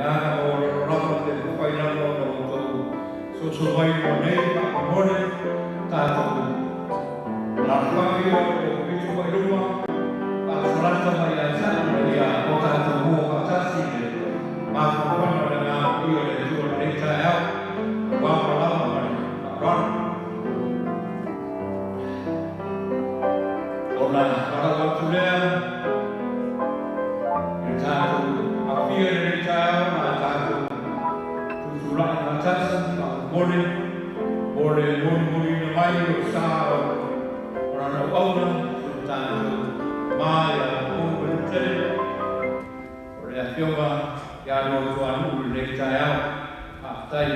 agaga maualalo lava pe mafai lava ona outou soso mai mo nei faamolemole tatou alaalafaga ia o lo o pito mai luma faasalata mai ia te a'u ina ia o tatou mua faatasi i le mafanafana o le agaga paia o le Atua i lenei taeao ua malama ma le faaaloalo. Ona valaau atu lea i le tatou afia i lenei taeao ma tatou tutulai faatasi faamolemole mo le molimoliina mai o sa o lana auauna si o tatou ma ia Paul Manu'atele o le afioga ia Luatuanuu i lenei taeao. Faafetai.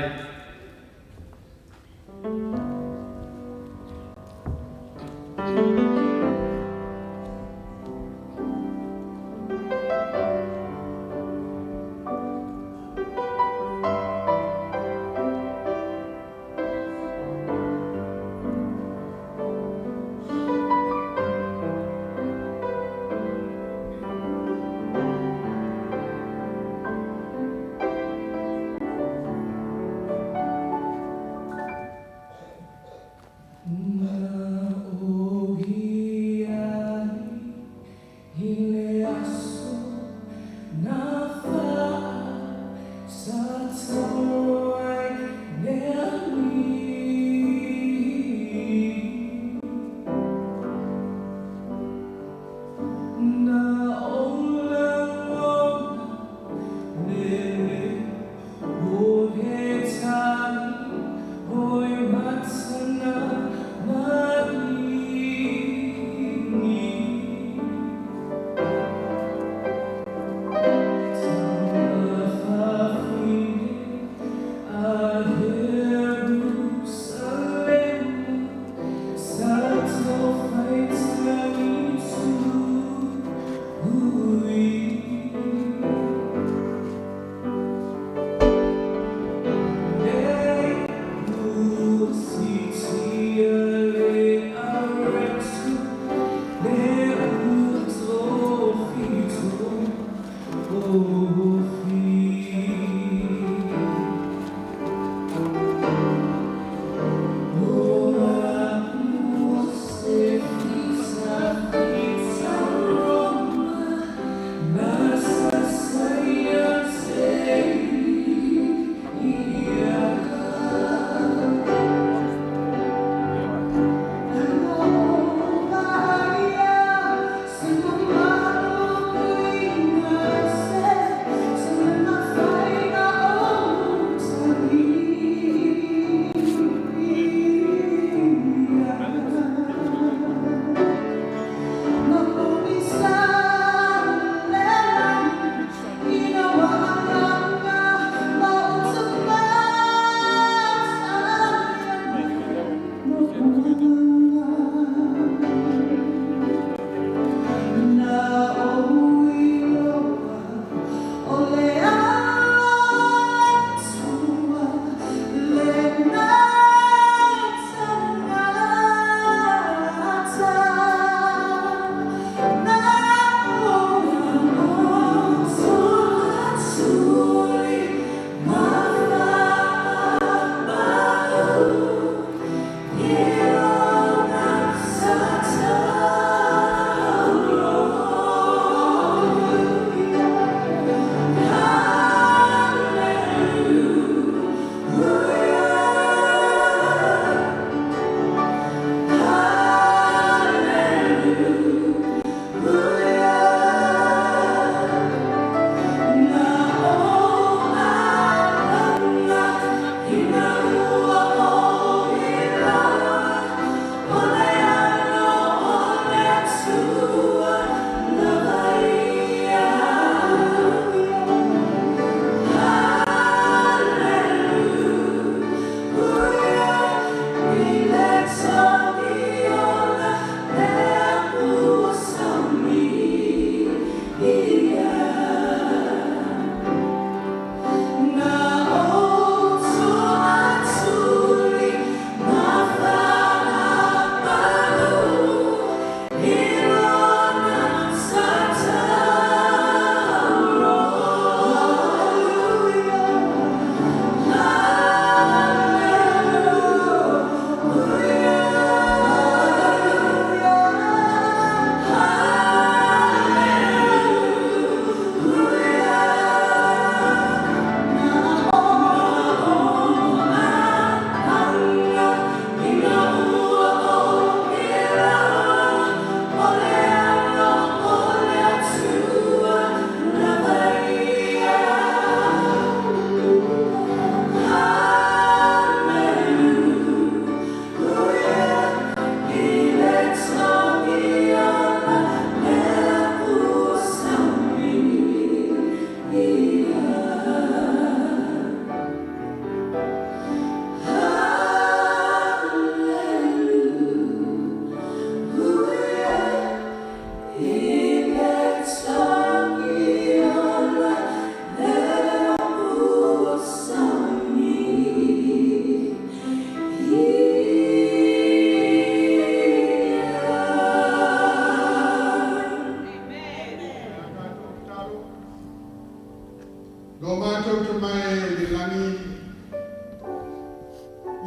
Lo mātou te mai e le langi,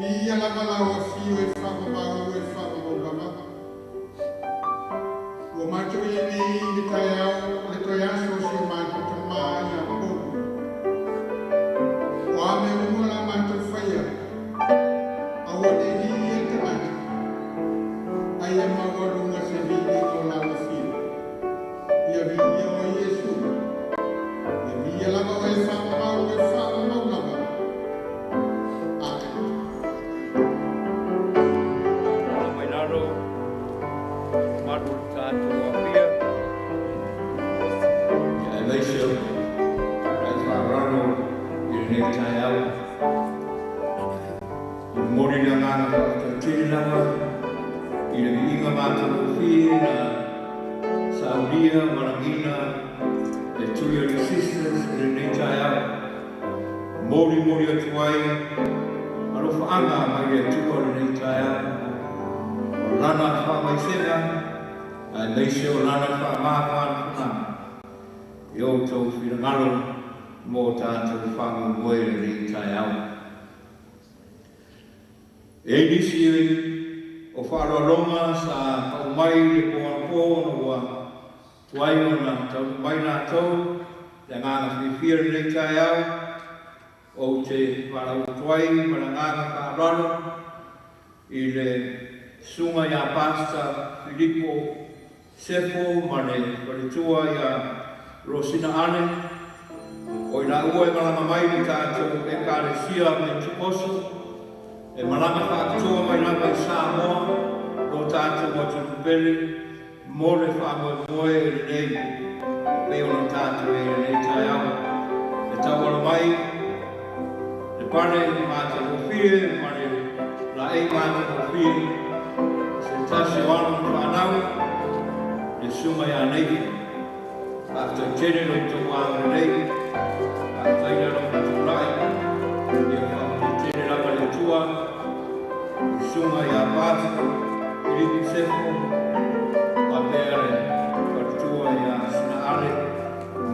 i ia lava lau afio e whakamau e whakamau lava. Ua mātou i nei le tai au, le toi aso si o mātou te mai a polu. O a me umo la mātou whaia, a ua te hi e te mata, ai e maua lunga se vini o lau afio. Ia vi ia o Iesu, ia vi ia lava o e whakamau e whakamau lava. Amen. Alo mai lalo, malu le tātou apia. Ia e leise, ai whaarano i le nei tai au. I mori le ngana whakatau lava, i le viinga mātou kufie na Saudia, Marangina, e tui o le sisters i le nei tai au. Mori mori atu ai, alofa anga mai le atua le nei tai au. O lana whaamaisega, ai leise o lana whaamāwhana i o tau whirangalo mō tātou whangu le nei tai au. E nisi o whaarolonga sa pau mai le poa pō no ua tuai ona tau mai nātou le ngāna whiwhia le nei tai au o te wharau tuai ma le ngāna whaaralo i le sunga ia Pasta Filipo Sefo ma le whaletua ia Rosina Ane o ina ua e malanga mai le tātou e kāresia me tukoso e malanga whaakatoa mai lava i Samoa lo tātou atu pele mō le whaamoemoe e le nei e pei ona tātou e le nei tai au. E tauala mai le pare mātou hofie ma le la e mātou hofie se tasi o alo ma whanau le sunga ia nei. Whaatai tene lo tō anga nei, whaatai lalo ma tūrai, ia whaatai tene lava le tua, le sunga ia Pātu, Filipi Sefo, a pea le whakatua ia Sina Ale,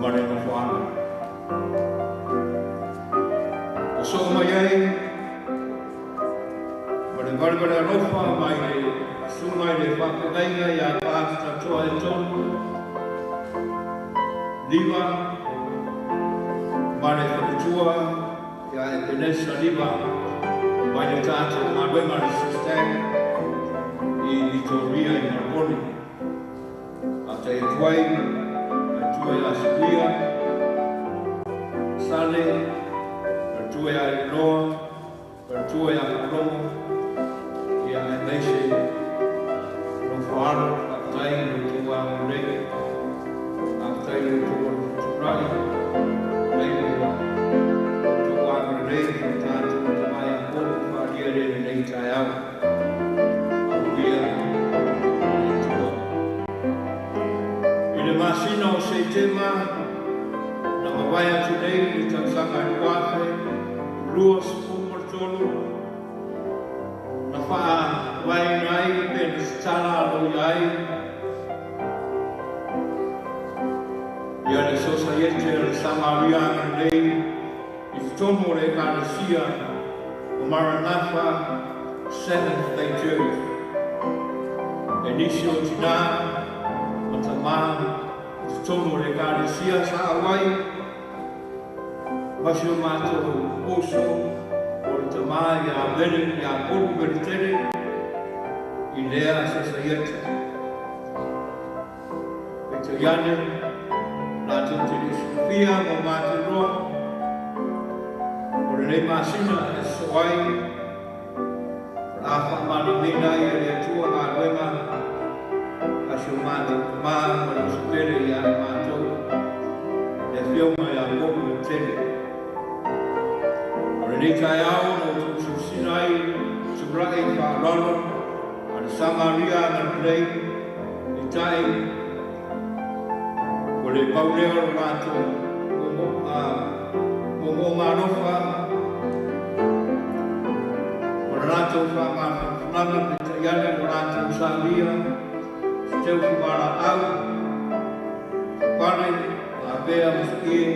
ma le nofoana. O soo mai ai, ma le varevare alofa mai le sunga i le whakangaiga ia Pātu tatoa e tonu, Liva, ma le whakatua ia Epenesa Liva, mai le tātou ngā le Sistag i Vitoria i Maraponi. A te atuai, atua ia Silia, Sale, atua ia Eleanor, atua ia Palomo, ia Emeise, Nofoaro, atai no tō anga nei, atai no tō tūrai, nei no tō anga nei, o tātou te mai a kōpu whaaria re nei tai au. Aruia, e tua. I le masina o Seitema, na mawai atu nei le tausanga i wafe, lua sipuma tolu, na whaa wai nai pe na tala alo iai, ia le sosaiete o le Samaria anga nei, i tonu o le ekalesia o Maranatha Seventh Day Church. E nisi o tina, ma tamā, i tonu o le ekalesia sa awai, masi o mātou oso, o le tamā ia mele, ia polu mele tele, i lea sosaiete. E te iane, rātou te isilafia mo mātou roa, o le nei masina e soai, o la whaamana mena i le atua ngā ruenga, a si o mātou mā, ma le usupere i a mātou, le whionga i a polu me tele. O le nei tai ao no tū sina ai, tūrai whaaralo, a le Samaria ngā rei, i tai, o le pauleo o rātou, o mō ngā rofa, o le rātou whaamāwhananga, pe te iane o rātou sālia, se teu whiwara au, te pare, a pea maskie,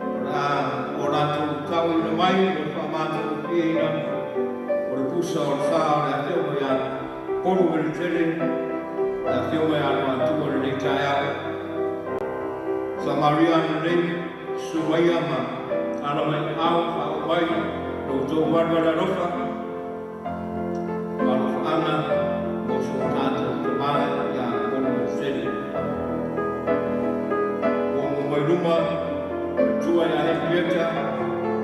o la Faaoina mai o le faamatagofieina o le pusa o le sa o le Afioga ia Polu Weletele, o le Afioga ia Luatua lenei taeao. Samaria lenei, susu maia ma ala mai au faaoo mai lo outou valuvalu alofa alofaga mo so tatou tamā iā Polu Weletele. Ua mo mai luma o le tua ia Henrietta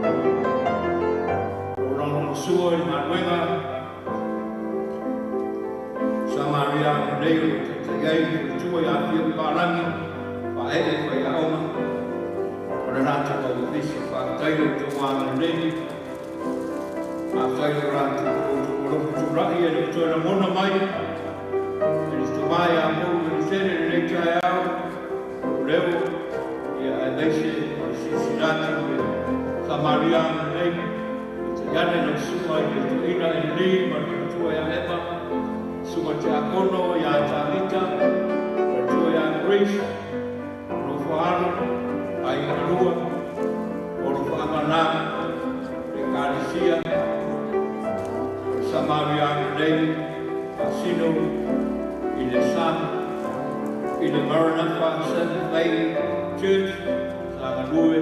o lagolamasua i le galuega Samaria lenei o taita'i ai le tua ia Afia Papalagi faaee faiaoga o le latou auofisa. Faafetai lo outou agalelei, faafetai lo latou outou alofa tula'i e le o toe lagona mai e le tamā iā Polu Weletele lenei taeao o leo ia aemaise o le silasila atu le Samaria lenei ta'iane lau susuga i le toeaina Eleni ma le faletua ia Ema, susuga tiakono iā Tavita, faletua ia Grace, nofo alo aiga lua o alofaaga na le Ekalesia o le Samaria lenei faasino i le sa i le Maranatha Seventh Day Church sa galue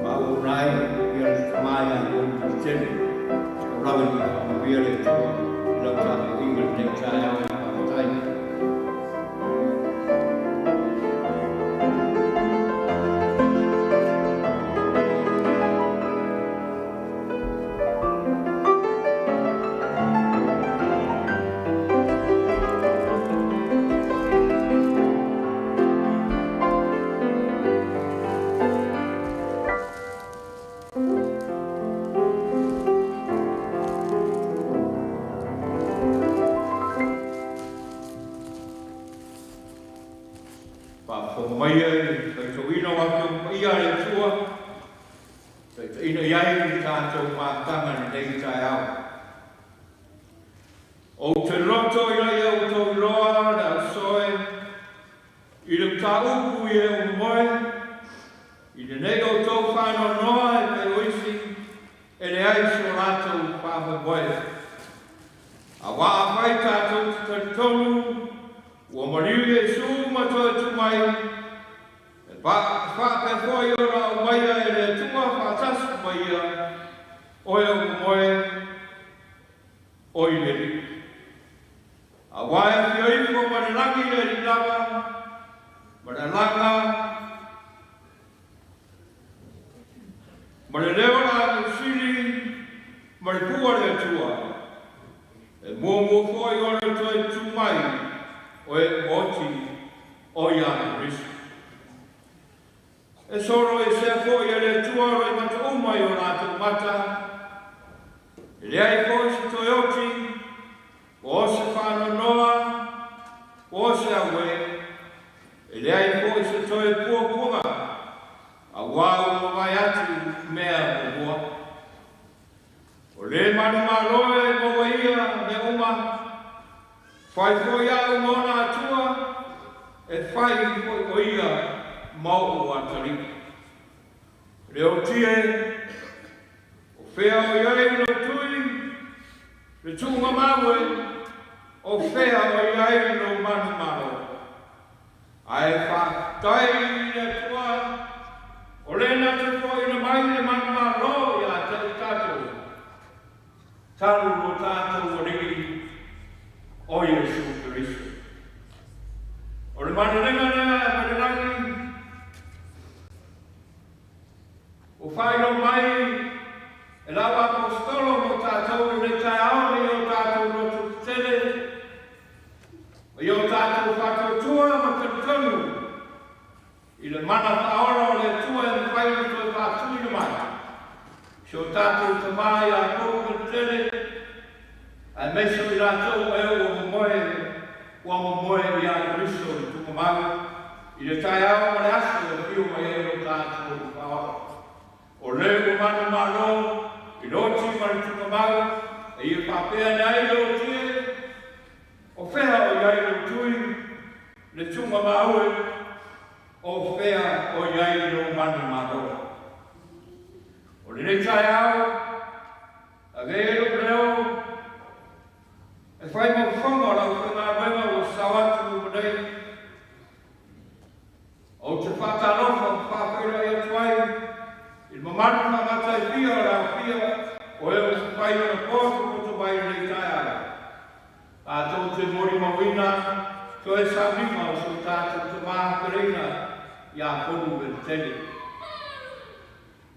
ma auauna ai ia le tamā iā Polu Weletele. O lava ni faamanuia le Atua i lau tapuaiga lenei taeao e faafetai. Faafofoga maia i le faitauina o Afioga Paia a le Atua, taitaiina i ai le tatou mafutaga lenei taeao. Ou te loto ina ia outou iloa le ausoe i le mataupu i e o momoe, i lenei outou faanoanoa e pei o isi e leai so latou faamoemoe. Auā afai tatou te talitonu ua maliu Iesu ma toe tu mai, e faapea foi ona aumaia e le Atua faatasi ma ia o e o momoe o i le Alii. Auā e afio ifo mai le lagi le Alii lava, ma le alaga, ma le leo o le agelu sili, ma le pua a le Atua. E muamua foi ona toe tu mai o e oti o ia Keriso. E soloesea foi e le Atua loimata uma i o latou mata, e leai foi se toe oti, po o se faanoanoa, po o se auē, e leai foi se toe puapuaga, auā ua mavae atu mea muamua. O le manumalo e maua ia mea uma, fai foi a'u ma ona Atua, e fai foi o ia ma o'u atalii. Le oti e, o fea o i ai lou tui, le tuugamau e, o fea o i ai lou manumalo. Ae faafetai i le Atua, o le na te foaiina mai le manumalo ia te i tatou, talu lo tatou Alii o Iesu Keriso. O le malelega lea mai le lagi, ua faailoa mai e lau aposetolo mo tatou lenei taeao i o tatou loto tetele, ma i o tatou faatuatua ma talitonu i le mana faaola o le Atua e mafai ona toe faatuina mai si o tatou tamā iā Polu Weletele, aemaise o i latou e ua momoe iā Keriso i le tuugamau i le taeao ma le aso e afio mai ai lo tatou faaola. O le ua manumalo i loti ma le tuugamau, e ia faapea ane ai le oti e, o fea o i ai lou tui, le tuugamau e, o fea o i ai lou manumalo. mamalu faagata i fia o le aofia o e ua fai ona poto mai lenei taeao. Tatou te molimauina toe sauniga o so tatou tamā fetalaiga ia Polu Veletele.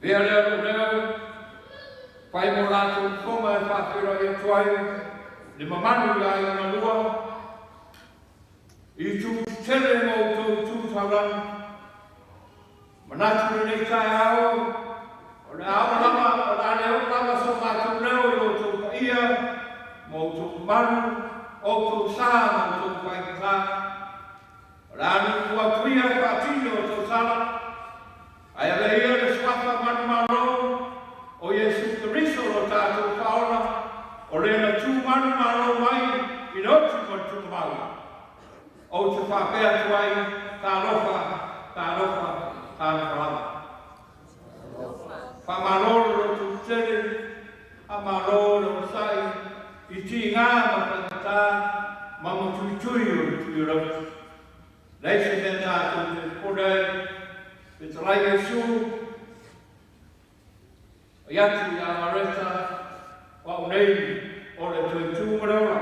Avea lea lou leo fai mo latou fofoga e faafeiloai atu ai le mamalu i aiga na lua i itu tetele ma outou itu taulagi. Manatu lenei taeao o le a oo lava, o le a le oo lava so matou leo i lo outou paia ma outou mamalu, outou sa ma outou faigata. O le a nuunuu atu ia e faatino outou tala, ae avea ia le suafa manumalo o Iesu Keriso lo tatou Faaola, o le na tu manumalo mai i le oti ma le tuugamau. Ou te faapea atu ai, talofa, talofa, talofa lava. Faamalo le loto tetele, faamalo le onosai i tiga ma faigata ma matuitui o le Tuiolauti. Leai se mea tatou te popole ai, fetalai Iesu, fai atu ia Mareta, o au nei o le toe tu ma le ola,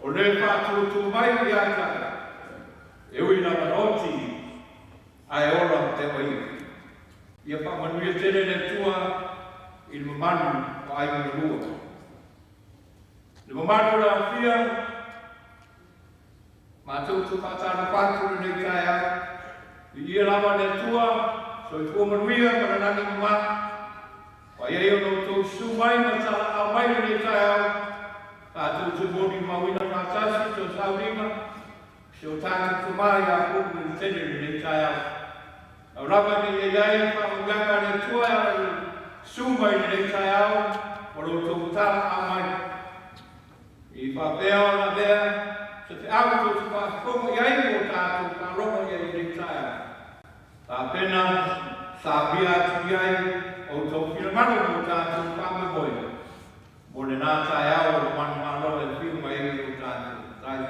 o le faatuatua mai ia te au, e ui lava ina oti, ae ola pea o ia. Ia faamanuia tele le Atua i le mamalu o aiga na lua. Le mamalu o le aofia, matou te faatalofa atu lenei taeao, viia lava le Atua, soifua manuia ma le lagi mama, ua i ai ona outou susu mai ma talaaao mai lenei taeao, tatou te molimauina faatasi toe sauniga si o tatou tama ia Pulu Veletele i lenei taeao. Lau lava ina ia i ai le faamanuiaga a le Atua e ala i le susu mai i lenei taeao ma lo outou talaaao mai. I faapea ona avea se feau tou te faafofoga i ai mo tatou faalogo i ai i lenei taeao. Tapena saunia atu i ai outou finagalo mo tatou faamoemoe mo lena taeao o le manumalo e afio mai ai o tatou matai.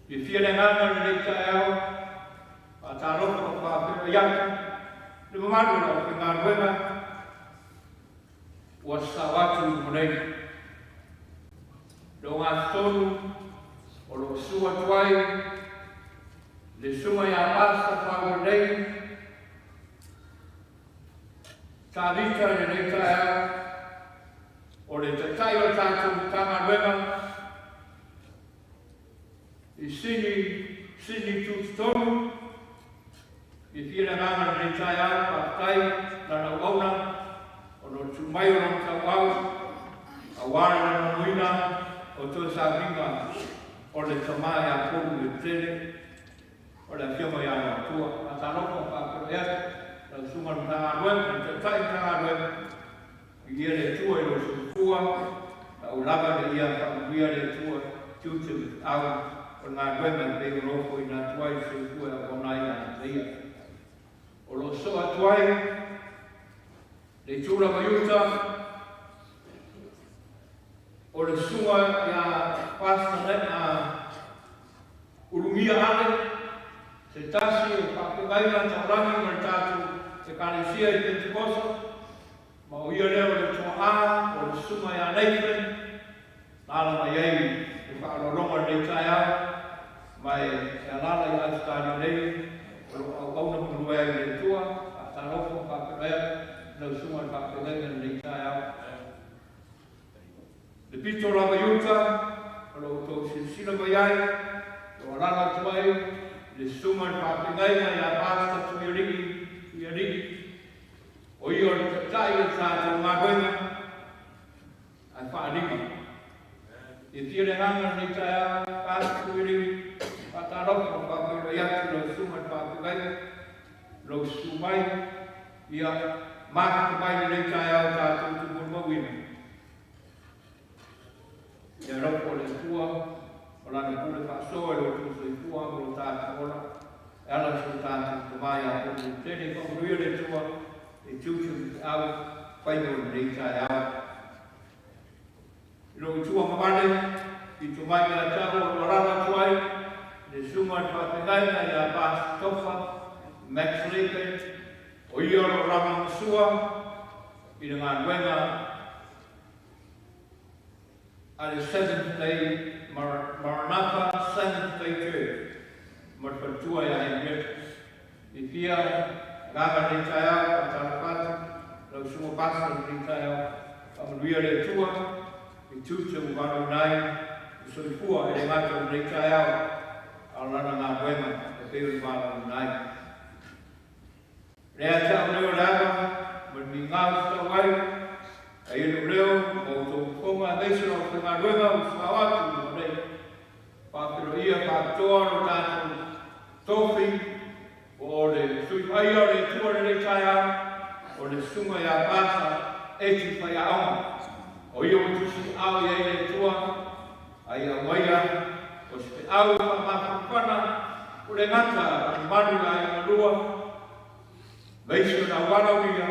Fiafia le agaga i lenei taeao, faatalofa ma faafeiloai atu le mamalu o le aufaigaluega ua sasao atu i luma nei. Le ogatotonu o lo o susu atu ai le susuga ia Pastor Paul nei, Tavita i lenei taeao, o le taitai o le tatou Matagaluega i Sini, Sini Tutotonu, fiafia le agaga i lenei taeao, faafetai lana auauna ona o le tuu mai o lona tauau aua le lagolagoina o toe sauniga o le tama ia Polu Veletele, o le afioga ia Luatua. Faatalofa ma faafeiloai atu lau susuga i le Matagaluega, le Taitai Matagaluega, viia le Atua i lou soifua, lau lava ina ia faamanuia le Atua tiute ma feau o le galuega e pei ona ofoina atu ai le soifua e auauna ai ia te ia. O lo o sosoo atu ai le itu lava i uta o le susuga ia Pastor Ulugia Ale, se tasi o faafeagaiga taulagi ma le tatou Ekalesia i Pentekosa, ma o ia lea o le tuaa o le susuga ia Nathan, na ala mai ai le faaaloaloga i lenei taeao, ma e alaala i Ausetalia nei, o lo o auauna ma galue ai i le Atua. Faatalofa ma faafeiloai atu i lau susuga i le faafeagaiga i lenei taeao. Le pito lava i uta o lo o outou silasila mai ai, o lo o alaala atu ai le susuga i le faafeagaiga ia Pastor Tuialii Tuialii, o ia o le taitai o le tatou galuega ae faalima. Fiafia le agaga i lenei taeao, Pastor Tuialii, faatalofa ma faafeiloai atu i lau susuga i le faafeagaiga, lou susu mai, ia mafuta mai lenei taeao tatou te molimauina. Ia alofa o le Atua ma Lana pule faasoa i lo outou soifua ma lo tatou ola, e ala i so tatou Tama ia Pulu Tele. Faamanuia le Atua i tiute ma feau fai mo lenei taeao. I lou itua mamale, pito mai ia te au o lo alaala atu ai le susuga i le faafeagaiga ia Pastor Tofa Max Lepe, O ia o lo o lagolagosua i le galuega a le Seventh Day Maranatha Seventh Day Church ma le faletua ia Henrietta. Fiafia agaga i lenei taeao, faatalofa atu lau Susuga Pastor i lenei taeao. Faamanuia le Atua i tiute ua valaauina ai le soifua e le gata o lenei taeao a o lana galuega e pei ona valaauina ai. Lea te au leo le ava ma le migao i tatau ai, ai e lou leo ma outou fofoga aemaise lau faigaluega ua sao atu i luma nei. Faafeiloia faapitoa lo tatou tofi po o le Sui Paia o le Atua i lenei taeao, o le Susuga ia Pasa Eti Faiaoga. O ia ua tusiaao i ai le Atua, a ia aumaia o se feau faamafanafana o le gata faamamalu i aiga lua, aemaise o le auala uia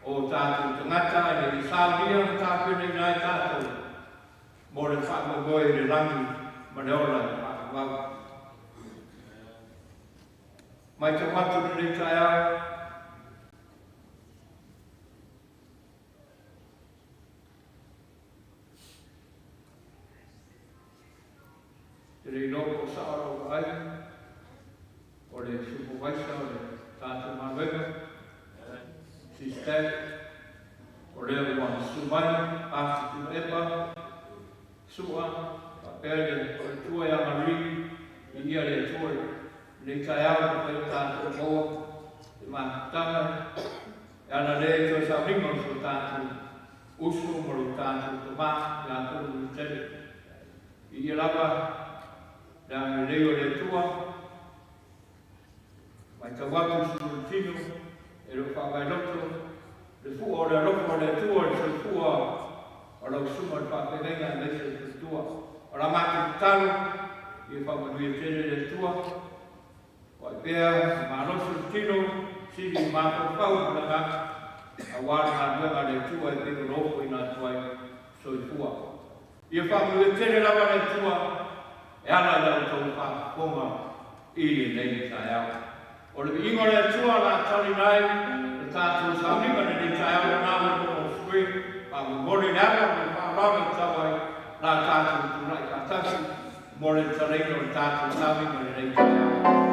o tatou tagata ina ia saunia ma tapenaina ai tatou mo le faamoemoe i le lagi ma le ola e faavavau. Matau atu lenei taeao, te le iloa po o sao lau vaai, o le supervisor o le tatou galuega, Sister, o lea ua susu mai, Pastor Tuilaepa, Sua, faapea le faletua ia Marie, viia le Atua i lenei taeao ua mafai ona tatou maua le mafutaga e ala lea i toe sauniga o si o tatou uso ma lo tatou tama ia Tolu Lutele. Viia lava le agalelei o le Atua, matau atu i si tino e lo faavaeloto le fua o le alofa o le Atua i le soifua o lau susuga i le faafeagaiga aemaise le faletua. O la matou tatalo ia faamanuia tele le Atua, o ai pea malosi o le tino, sili i mafaufau ma le agaga, aua le galuega a le Atua e pei ona ofoina atu ai soifua. Ia faamanuia tele lava le Atua e ala i la outou faafofoga i lenei taeao. O le viiga o le Atua la talina ai le tatou sauniga i lenei taeao lena ua i luga o screen. Faamolemole le ava ma le faaaloalo e tatau ai la tatou tulai faatasi mo le tatalaina o le tatou sauniga i lenei taeao.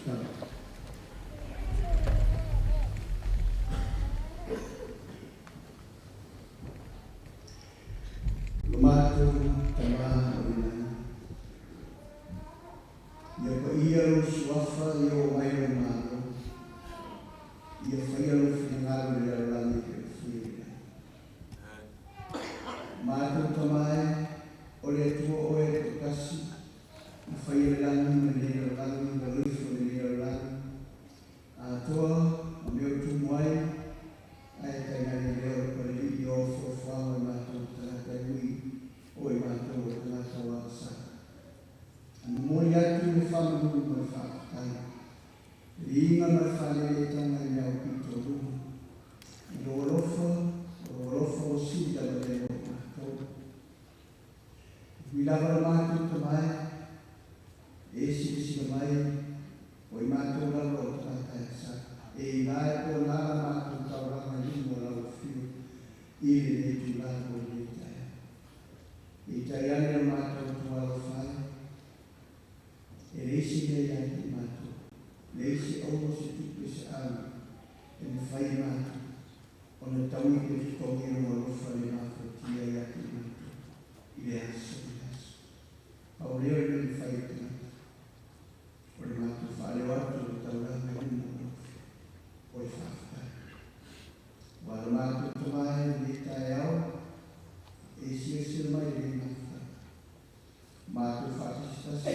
Tatalo. Lo mātou tamā o le lagi. Ia pa ia lo suafa ia o mai lo malo. Ia whaia lo whingalo le lalani ke o whia le lagi. Mātou tamae o le atua o e te kasi. Na whaia le lagi ma le lalani ma loifo le lalani. Atoa o meo tumuai ai tainani leo le i o fuafuaga o mātou tagata e ui o i mātou o tagata o asa. A momoli atu le whamanui ma le whaakatai. Le inga ma le whalele i mea o pito luga. I lo alofa, o lo alofa o sida ma le o mātou. Ui lava la mātou tamae, e silasila mai, o i mātou lava o tagata e asa. E i lae po nā la mātou tauranga i mo lau whio i le nei tūlā o le taia. I tai ane la mātou tualo whai, e leisi mea ia te mātou, leisi aumo se tupe se au, e me whai mātou, o na taui pe tutongi ro alofa le mātou tia ia te mātou, i le aso i le aso. Pau leo le me whai te mātou, o le mātou whaleo atu o tauranga i mo alofa, o le whawhai. Wa le mātou tamae le tae au, e silasila mai le mafai. Mātou whaatasitasi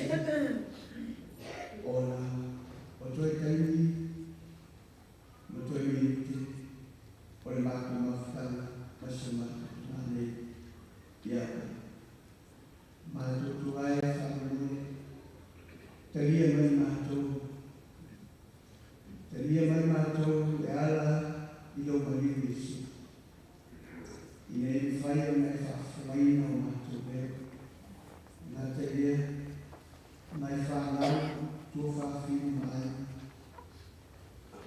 ona o toe taimi ma toe minute o le mātou mafutanga ma se mātou tumane ia koe. Mātou tuae whangamune, talia mai mātou, talia mai mātou e ala i lau maliu Yesu. I nei mwhai o nei whaafamaina o mātou leo. Nā te rea, nai whanau, tua whaawhinu mai.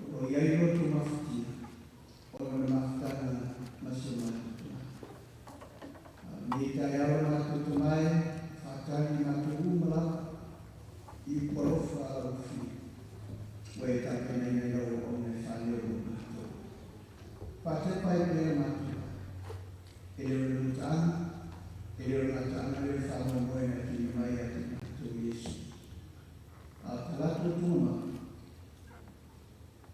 O iai roto mawhitia, o le mafutanga ma se mātou tō. Nei tai aro mātou tō mai, whātani mātou umala, i porofa au whiu. O e tāpene nei lau o nei whanau o mātou. Whātepa e pēra mātou. E leo le mutaanga, e leo le ngataanga le whanau moe na tini mai a te mātou Yesu. A talato tuma,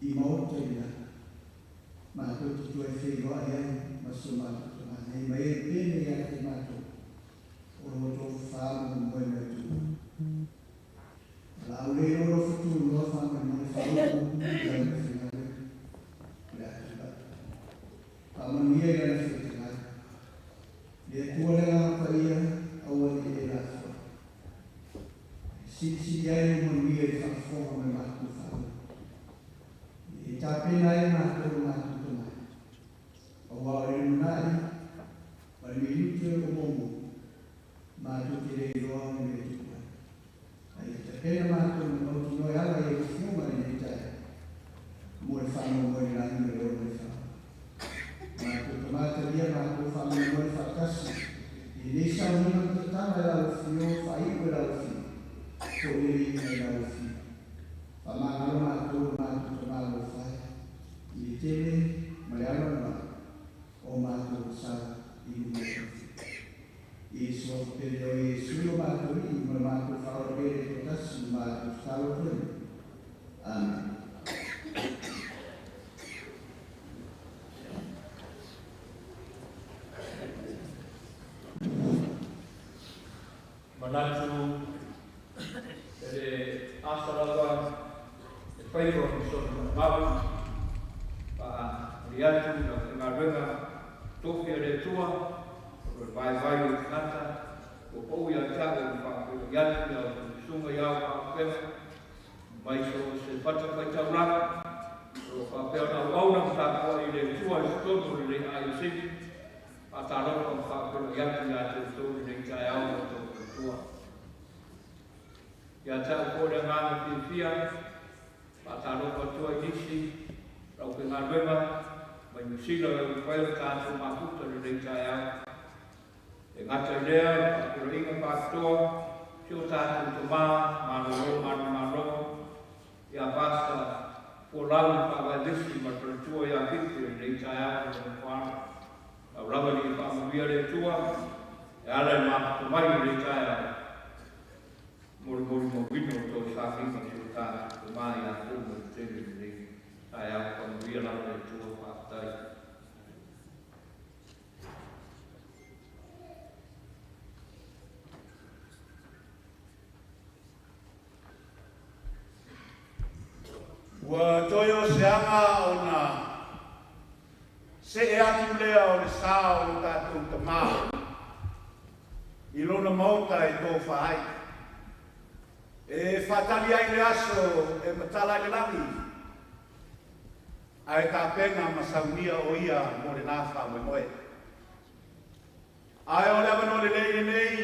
i maota i la, mātou te tua e whiroa e ai, ma se mātou tō nei mai e pēne ia te mātou, o roto whanau moe na tuma. La au le oro whatu loa whanau moe whanau, ia me whingale, le atu la. Whamanuia i ana whitingai, le atua le ngā paia, aua ni e lafua. Silisili ai o manuia i whakafonga me mātou whanau. E tāpena e mātou mātou tō mai. O wā o le munai, ma le minute o momo, mātou te rei roa me me tupu ai. Ai e tapena mātou me mauti noe ala i e whiunga le nei tae, mo le whanau mo le rangi me le o le whanau. Mātou tō mātaria mātou whanau mo le whakasi, i nei saunina te tanga e lau whio, whaiku e lau whio, tō le ringa e lau whio. Whamangalo mātou mātou tō mālo whai, i le tele ma le alo o mātou sa i lumea tō. Iesu a whapere o Iesu o mātou i ma le mātou whaora pere tō tasi mātou whakalo koe. Amen. Manatu e le asa lava e whaifo o sona mau pa riatu na ngā renga tofi o le tua o le vai vai o tangata o pau ia tau o whakapero i atu ia o sunga iau whakapero mai so se whata whai tauranga o whakapero na wauna whakapero i le tua i tonu le ai sini a tā ropa whakapero i atu ia te tōru nei tai au o tō tua. Ia tau kore ngāna whiwhia, a tā ropa tua i nisi, rau ke ngā ruema, mai New Zealand e whai o tātou mahuta le nei tai au. E ngata i lea, whakapero inga whakatoa, ki o tātou tō mā, māro, māro, māro, Ia Pasta Folau Faavailisi ma le faletua ia Fifi i lenei taeao i le nofoaga. Lau lava ina ia faamanuia le Atua e ala i le mafuta mai i lenei taeao, molimoli mauina o tou safiga si o tatou Tamā ia Tuumailutele i lenei taeao. Faamanuia lava le Atua. Faafetai. Ua toe o se aga ona see atu lea o le sa o lo tatou Tamā i lona maota e tofa ai. E faatali ai le aso e matala ai le lagi, ae tapena ma saunia o ia mo lena faamoemoe. Ae o le avanoa lelei lenei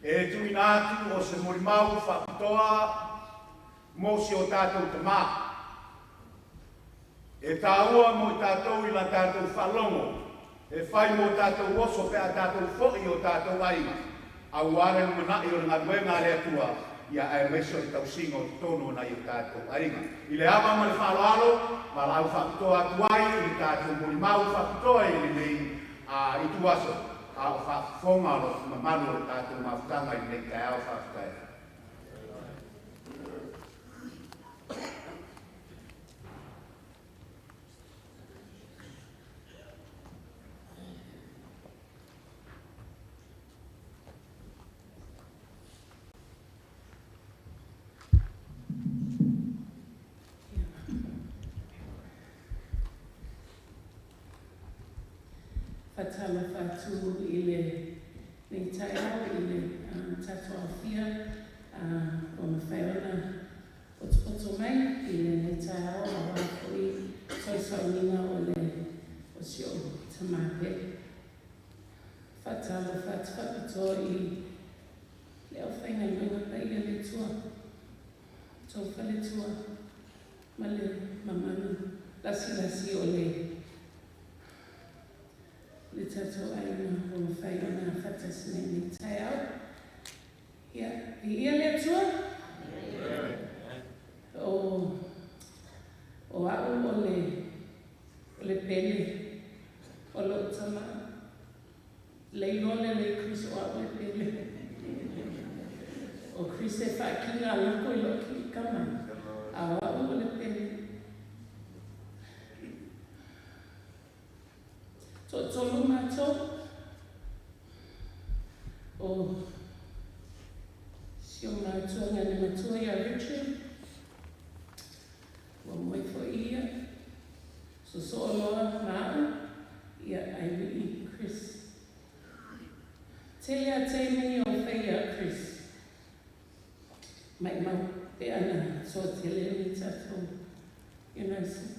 e tuuina atu o se molimau faapitoa mo si o tatou Tamā. E tāua mo i tatou i la tatou faalogo, e fai mo tatou oso pe a tatou fo'i o tatou aiga, auā le lumanai o le galuega a le Atua, ia aemaise o le tausiga o totonu o nai o tatou aiga. I le ava ma le faaaloalo, valaau faapitoa atu ai i le tatou molimau faapitoa i lenei ituaso, a o faafofoga o lo mamalu o le tatou mafutaga i lenei taeao. Faafetai. Faatalofa atu i lenei taeao i le tatou aofia ua mafai ona potopoto mai i lenei taeao auā foi toe sauniga o le o si ou tamā pele. Faatalofa atu faapitoa i le aufaigaluega paia le Atua, tou faletua ma le mamalu lasilasi o le tatou aiga ua mafai ona faatasi mai lenei taeao. Ia, viia le Atua. O au o le pele o lou tama. Leiloa le le Chris o au le pele. O Chris e whaakinga loko i lo ki kama. A o au o le pele. Toatolu matou. O si o matua ngā le matua ia Richard. Ua moe foi ia. Sosoo loa ma au. Ia ai Chris. Tele a taimi o whaia Chris. Mai mau pe ana so tele ni tatou.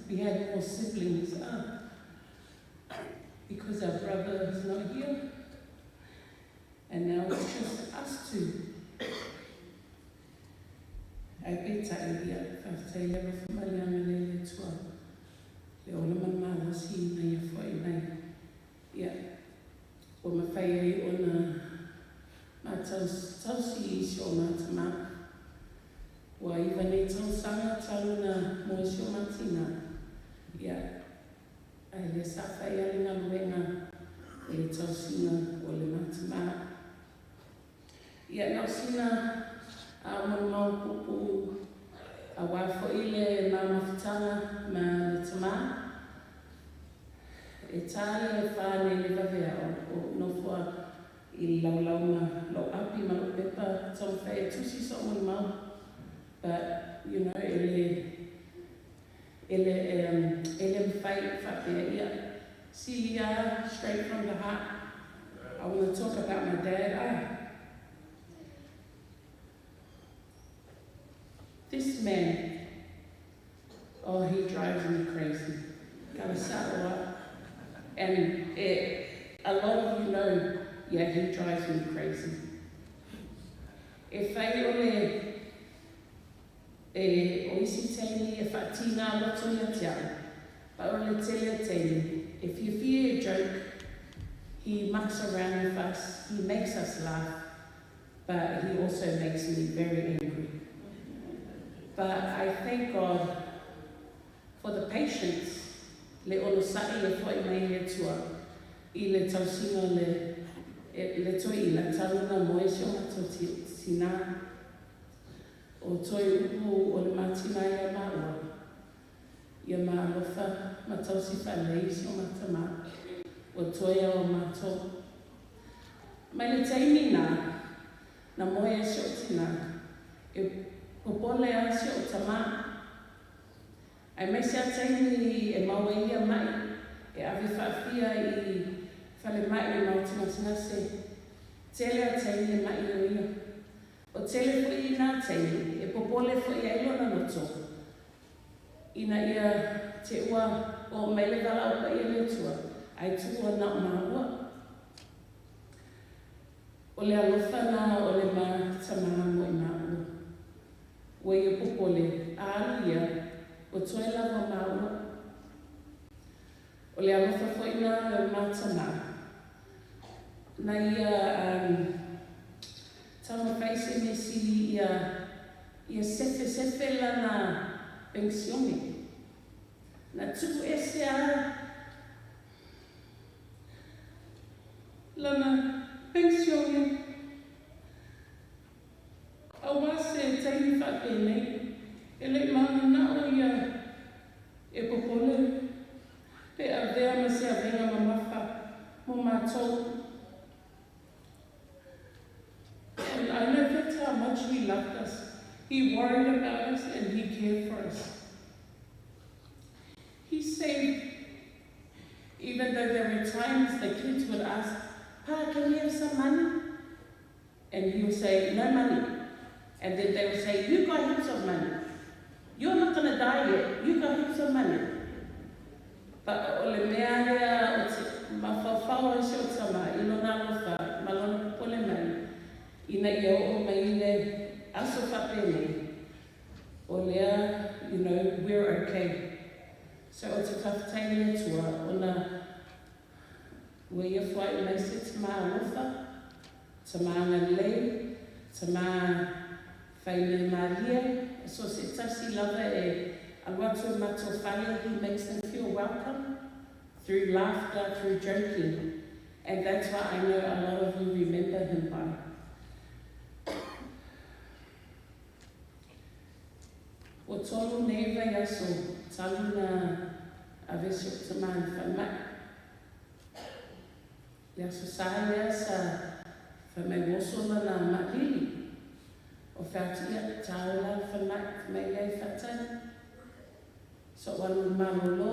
We had more siblings, because our brother is not here. And now it's just us two. Ai peitai ia, faafetai lava faamaliaga le le Atua. Le ola ma le malosi ina ia fo'i mai. Ia, ua mafai ai ona matausi i si o matamā. Ua 9 nei tausaga talu na moe si o matina. Ia, ae le sa faia le galuega o le tausiga o le matamā. Ia, na o sina a molimau puupuu auā foi le mamafutaga ma le tamā. E tā le 4 nei le vaveao o nofoa i laulau ma lou api ma lou pepa taumafai e tusi so'u molimau. But, e le mafai faapea ia. Silia straight from the heart. I want to talk about my dad. Ah. This man, oh, he drives me crazy. Kalasawa. And a lot of you know, yeah, he drives me crazy. E fai o le e o isi taimi e faatigā loto ia te au. Pa o le tele o taimi, e fiafia e joke, he mucks around with us, he makes us laugh, but he also makes me very angry. But I thank God for the patience le onosa'i e fo'i mai le Atua i le tausiga o le le toeaina talu ona moe si o matou tinā. O toe upu o le ma tinā ia māua, ia ma alofa ma tausi faalelei si o ma tamā, ua toe a o matou. Mai le taimi na, na moe ai si o'u tinā, e popole a si o'u tamā. Aemaise a taimi e maua ai ia ma'i e ave faafia i falemai ma atugasegase, tele a taimi e ma'i o ia. O tele fo'i nā taimi e popole fo'i ai lona loto ina ia te ua oo mai le valaau paia a le Atua ae tuua na o māua. O le alofa na o le ma tamā mo i māua. Ua ia popole, a alu ia, ua toe lava māua. O le alofa foi na o le ma tamā. Na ia taumafai se mea sili ia ia sefesefe lana penisione. Na tuu ese a lana penisione aua se taimi faapenei e le i mananao ia e popole pe avea ma se avega mamafa mo matou. And I know that's how much he loved us. He worried about us and he cared for us. He saved, even though there were times the kids would ask, Pa, can we have some money? And he would say, no money. And then they would say, you got heaps of money. You're not going to die yet. You got heaps of money. But o le mea lea o te mafaufau ai si o tama i lona alofa ma lona popole mai ina ia oo mai i le aso faapenei, o lea, you know, we're okay. So o te faafetai i le Atua ona ua ia foai mai se tama alofa, tama agalelei, tama fai mea malie, so se tasi lava e alu atu i matou fale, he makes them feel welcome through laughter, through joking, and that's what I know a lot of you remember him by. Ua tolu nei vaiaso talu na ave si o'u tamā i le falemai. Le Aso Sa lea sa fai mai ua oso lana ma'alili. O feautiia, tāo la le falemai, fai mai lea i faatali. Sa ou alu i le malōlō.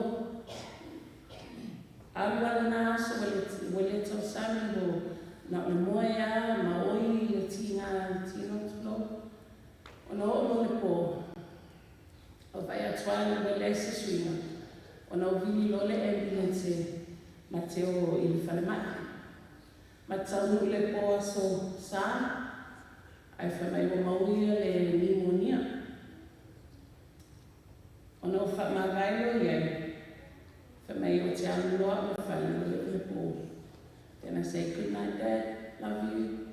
Alu a lenā aso ua le tausami ua na o le moe a ma oi le tīgā tino tulou. Ona oo loa le pō, o vaai atu a ua leai se suiga, ona ou vili loa le ambulance ma te o i le falemai. Ma taunuu le pō aso Sa, ae fai mai ua maua ia le niumonia. Ona ou faamavae loa i ai, fai mai ou te alu loa au i le fale ua leva le pō. Then I say good night dad, love you,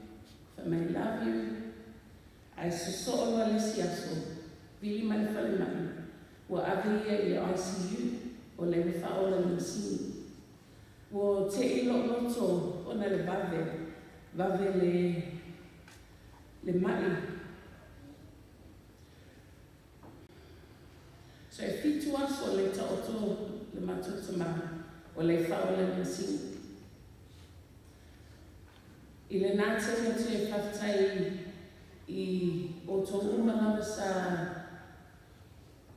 fai mai love you. Ae sosoo loa le isi aso, vili mai le falemai, ua ave ia i le ICU, o lea ua faaola i le masini. Ua te'i lo'u loto ona le vave, vave le le ma'i. So e fitu aso le taoto le matou tamā, o lea faaola i le masini. I lenā taimi atu e faafetai i outou uma lava sa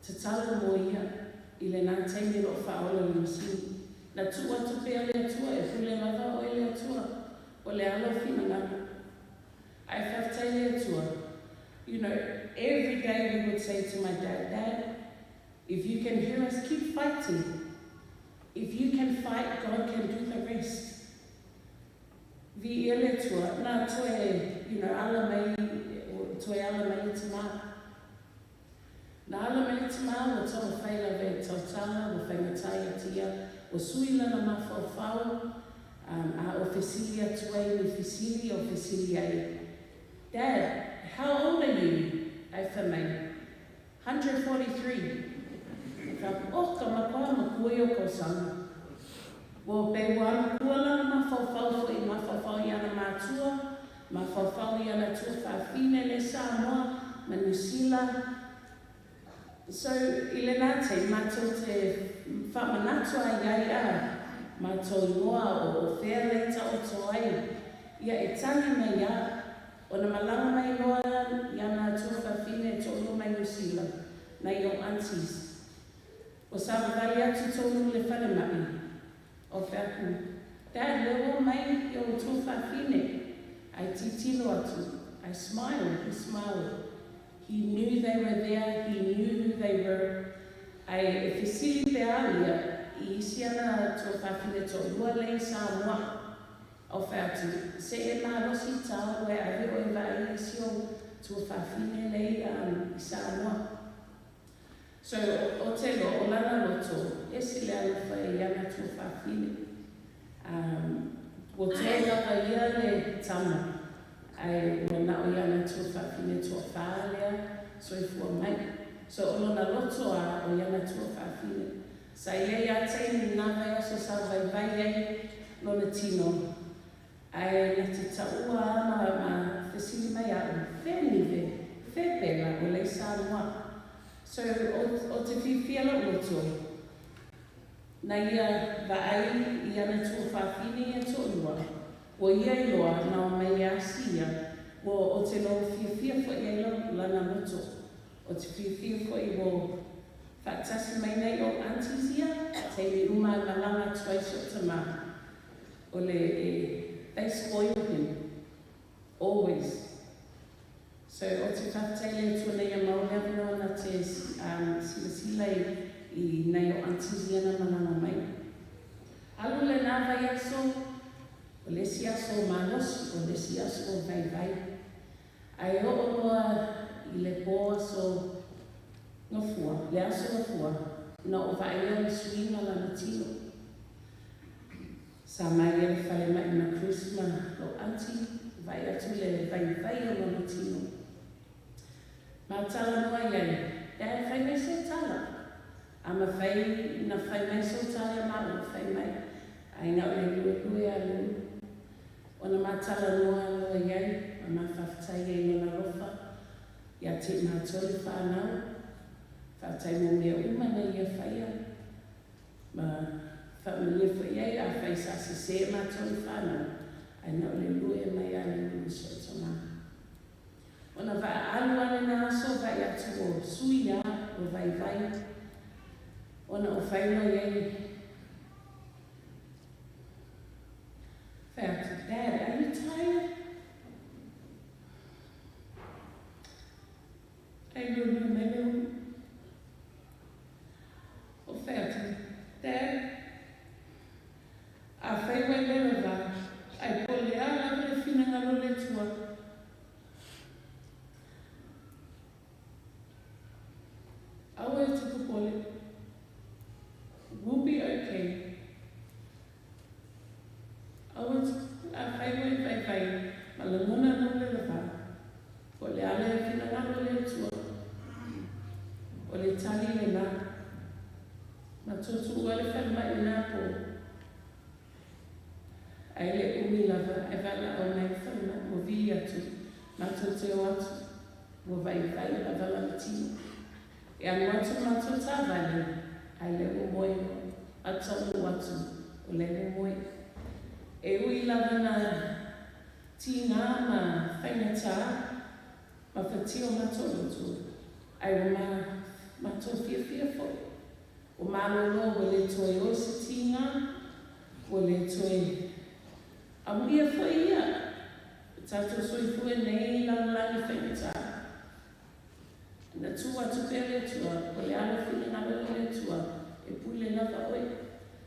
tatalo mo ia i lenā taimi o lo o faaola i le masini. Na tuu atu pea le Atua e pule lava oe le Atua, o le a lou finagalo. Ae faafetai le Atua, you know, every day we would say to my dad, Dad, if you can hear us, keep fighting. If you can fight, God can do the rest. Viia le Atua, na toe, you know, ala mai, toe ala mai le tamā. Na ala mai le tamā, ua taumafai lava e tautala, ua faigata ia te ia, ua sui lana mafaufau, um, a o fesili atu ai ni fesili o fesili ai, Dad, how old are you? Ae fai mai, 143. Fa o ka makoa makua i o kausaga. Ua pei ua alukua lana mafaufau fo'i mafaufau i ana matua, mafaufau i ana tuafafine le Samoa ma Niusila. So i lenā taimi matou te faamanatu a iai a matou igoa o fea lei taoto ai ia e tagi mai a ona malaga mai loa i ana tuafafine e toalua mai Niusila nai ou aunties. Ua savavali atu tonu i le falemai, o fai atu, Dad, lea ua omai i ou tuafafine. Ae tilotilo atu, I smiled, he smiled. He knew they were there, he knew who they were. Ae e fesili pea au ia i isi ana tuafafine toalua lea i Samoa. O fai atu, Se e malosi tāua e ave oe vaai i isi ou tuafafine lea i Samoa. So, o te loa, o lana loto, ese le alofa i ana tuafafine. Um, ua toe lava ia le tama, ae ua nao i ana tuafafine toafā lea soifua mai. So, o lona loto a, o i ana tuafafine. Sa i ai a taimi i nā vaiaso sa vaivai ai lona tino, ae na te taua a ma, ma fesili mai a'u, Fea Nive? Fea Pela? O lei Samoa. So, o, o te fiafia lo'u loto, na ia vaai i ana tuafafine ia toalua, ua ia iloa na omai e asi ia, ua o te lou fiafia fo'i ai lana loto, o te fiafia fo'i ua faatasi mai nei ou aunties ia, taimi uma e malaga atu ai si o'u tamā, o le e, they spoil him, always. So, o te whafetai le Atua nei ia mau le avanoa na te silasila i nei o aunties ia na malaga mai. Alu lenā vaiaso, o le isi aso o malosi, o le isi aso o vaivai. Ae oo loa i le pō aso Gafua, le aso Gafua, na ou vaaia le suiga lana tino. Sa mai ia le falemai ma Chris ma lou aunty, vaai atu le vaivai o lona tino. Ma talanoa i ai, Dad, fai mai se tala. A mafai na fai mai sou tala ia maua, fai mai. Ai na o le luelue a le ulu. Ona ma talanoa loa i ai, ma ma faafetai ai i lona alofa ia te matou le whanau. Faafetai mo mea uma na ia faia, ma faamanuia foi i ai afai sa sese e matou le whanau, ae na o le lue mai a le ulu si o tamā. Ona vaaalu ane na aso vaai atu o sui a o vaivai, ona o fai loa i ai, fai atu, Dad, are you tired? Ae luelue mai le ulu. O fai atu, Dad, afai ua e leleva, ae po o le a lava le finagalo o le Atua, aua e te popole, we'll be okay. Aua e te, afai ua e vaivai ma lagona lou leleva, po o le a le finagalo o le Atua, o le tali lenā. Na tuutuua le falemai i nā pō, ae le umi lava e valaau mai le falemai ua vili atu, matou te o atu, ua vaivai lava lana tino. E alu atu le matou taavale, ae lea ua moe a taunuu atu, o lea ua moe. E ui lava na tīgā ma faigata ma fatia o matou loto, ae ua ma matou fiafia foi. Ua malolo ua le toe o se tīgā, ua le toe amuia foi ia tatou soifua nei i lalolagi faigata. Na tuu atu pea le Atua, o le alo finagalo o le Atua, e pule lava oe.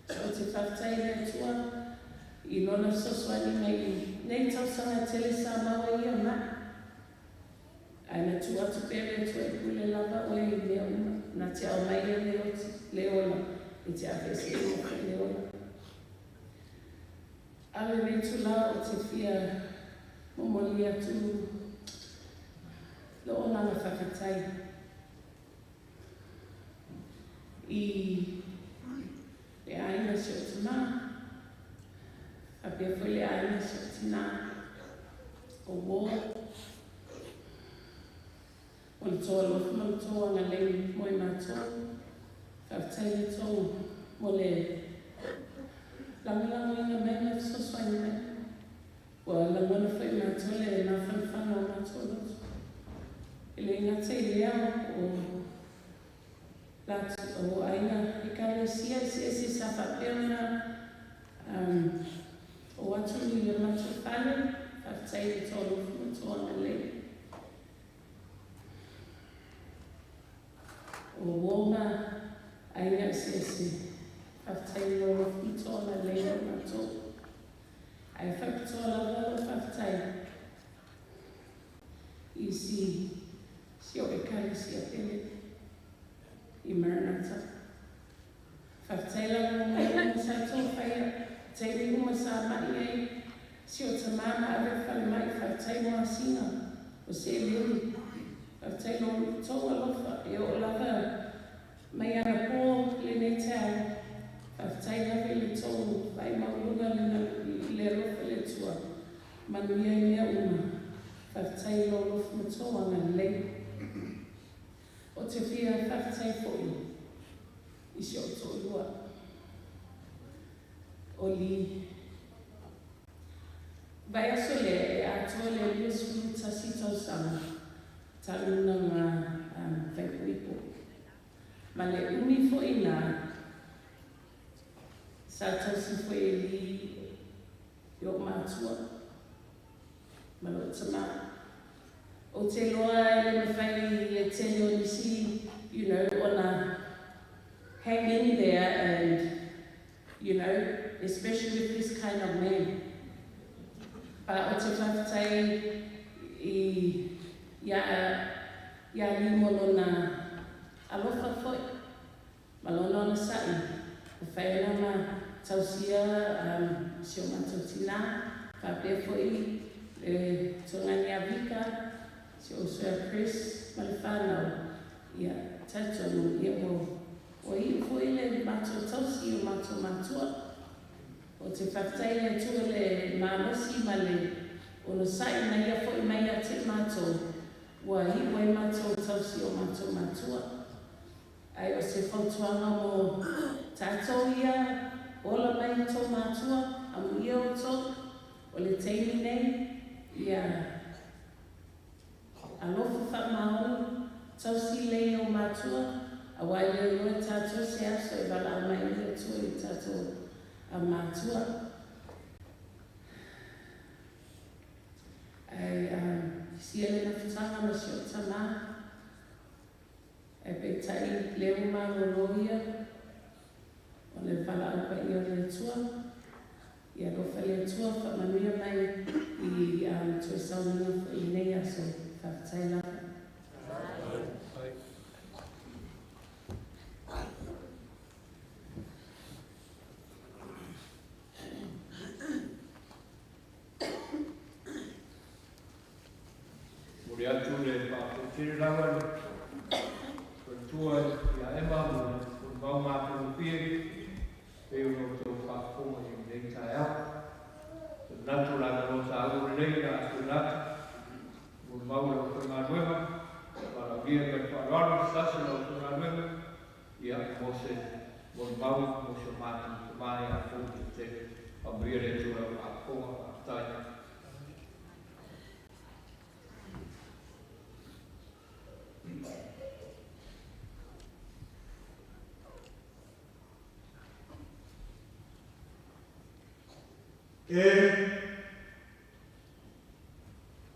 So ou te faafetai i le Atua i Lona fesoasoani mai i nei tausaga tele sa maua ia maʻi. Ae na tuu atu pea le Atua e pule lava oe i mea uma. Na te aumaia le oti, le ola, e te aveeseina foi le ola. A o lenei itulā ou te fia momoli atu lou agaga faafetai. i le aiga si o tamā, faapea foi le aiga si o tinā, o uō, o le tou alofa ma le tou agalelei mo i matou. Faafetai i le tou mo le lagolagoina mai ma le fesoasoani mai. Ua lagona foi e matou le mafanafana o matou loto. E le gata i lea o o aiga ekalesia eseese sa faapea ona o atu i le matou fale. Faafetai i le tou alofa ma tou agalelei. O uō ma aiga eseese, faafetai i lou alofa ma tou agalelei mo matou. Ae faapitoa lava lou faafetai i si o ekalesia pele i Maranatha. Faafetai lava mo mea uma sa tou faia, taimi uma sa ma'i ai si o tamā ma ave i falemai, faafetai mo asiga o seleni. Faafetai lo tou alofa e oo lava mai anapō lenei taeao. Faafetai lava i le tou vaimauluga i le alofa o le Atua. Manuia i mea uma. Faafetai i lou alofa ma tou agalelei. O te fia faafetai foi i si ou toalua o Lee. Vaiaso lea e atoa le 21 tausaga talu ona faaipoipo. Ma le umi foi na sa tausi foi e Lee i o'u matua ma lou tamā. Ou te iloa e le mafai le tele o nisi, ona hang in there and, especially with this kind of man. But o te faafetai i ia Lee mo lona alofa foi ma lona onosa'i ua fai ona ma tausia si o matou tinā, faapea foi le togani ia Vika, si ou uso ia Chris ma le fanau. Ia, talitonu, ia ua iu foi le matou tausi i o matou matua. O te faafetai i le Atua le malosi ma le onosa'i na ia foi mai ia te i matou, ua iu ai matou tausi o matou matua. Ae o se fautuaga mo tatou ia ola mai i tou matua, amuia outou, o le taimi nei, ia alofa faamaoni, tausi lelei i ou matua, auā e le iloa e tatou se aso e valaau mai ai le Atua i tatou matua. Ae fisia le mafutaga ma si ou tamā, ae peitai lea ua malolo ia o le valaau paia o le Atua. Ia alofa le Atua faamanuia mai i toe sauniga foi i lenei aso. Faafetai lava. Momoli atu le faafetai tele lava i le faletua ia Ema mo le molimau matagofie pei ona outou faafofoga i lenei taeao. Ou te manatu o le avanoa taua lelei a tuuina atu molimau a le aufaigaluega, valaaulia mai le faaaloalo se tasi o le aufaigaluega, ia, mo se molimau mo si o matou tama ia Paul Tetele. Faamanuia le Atua i lau faafofoga. Faafetai. E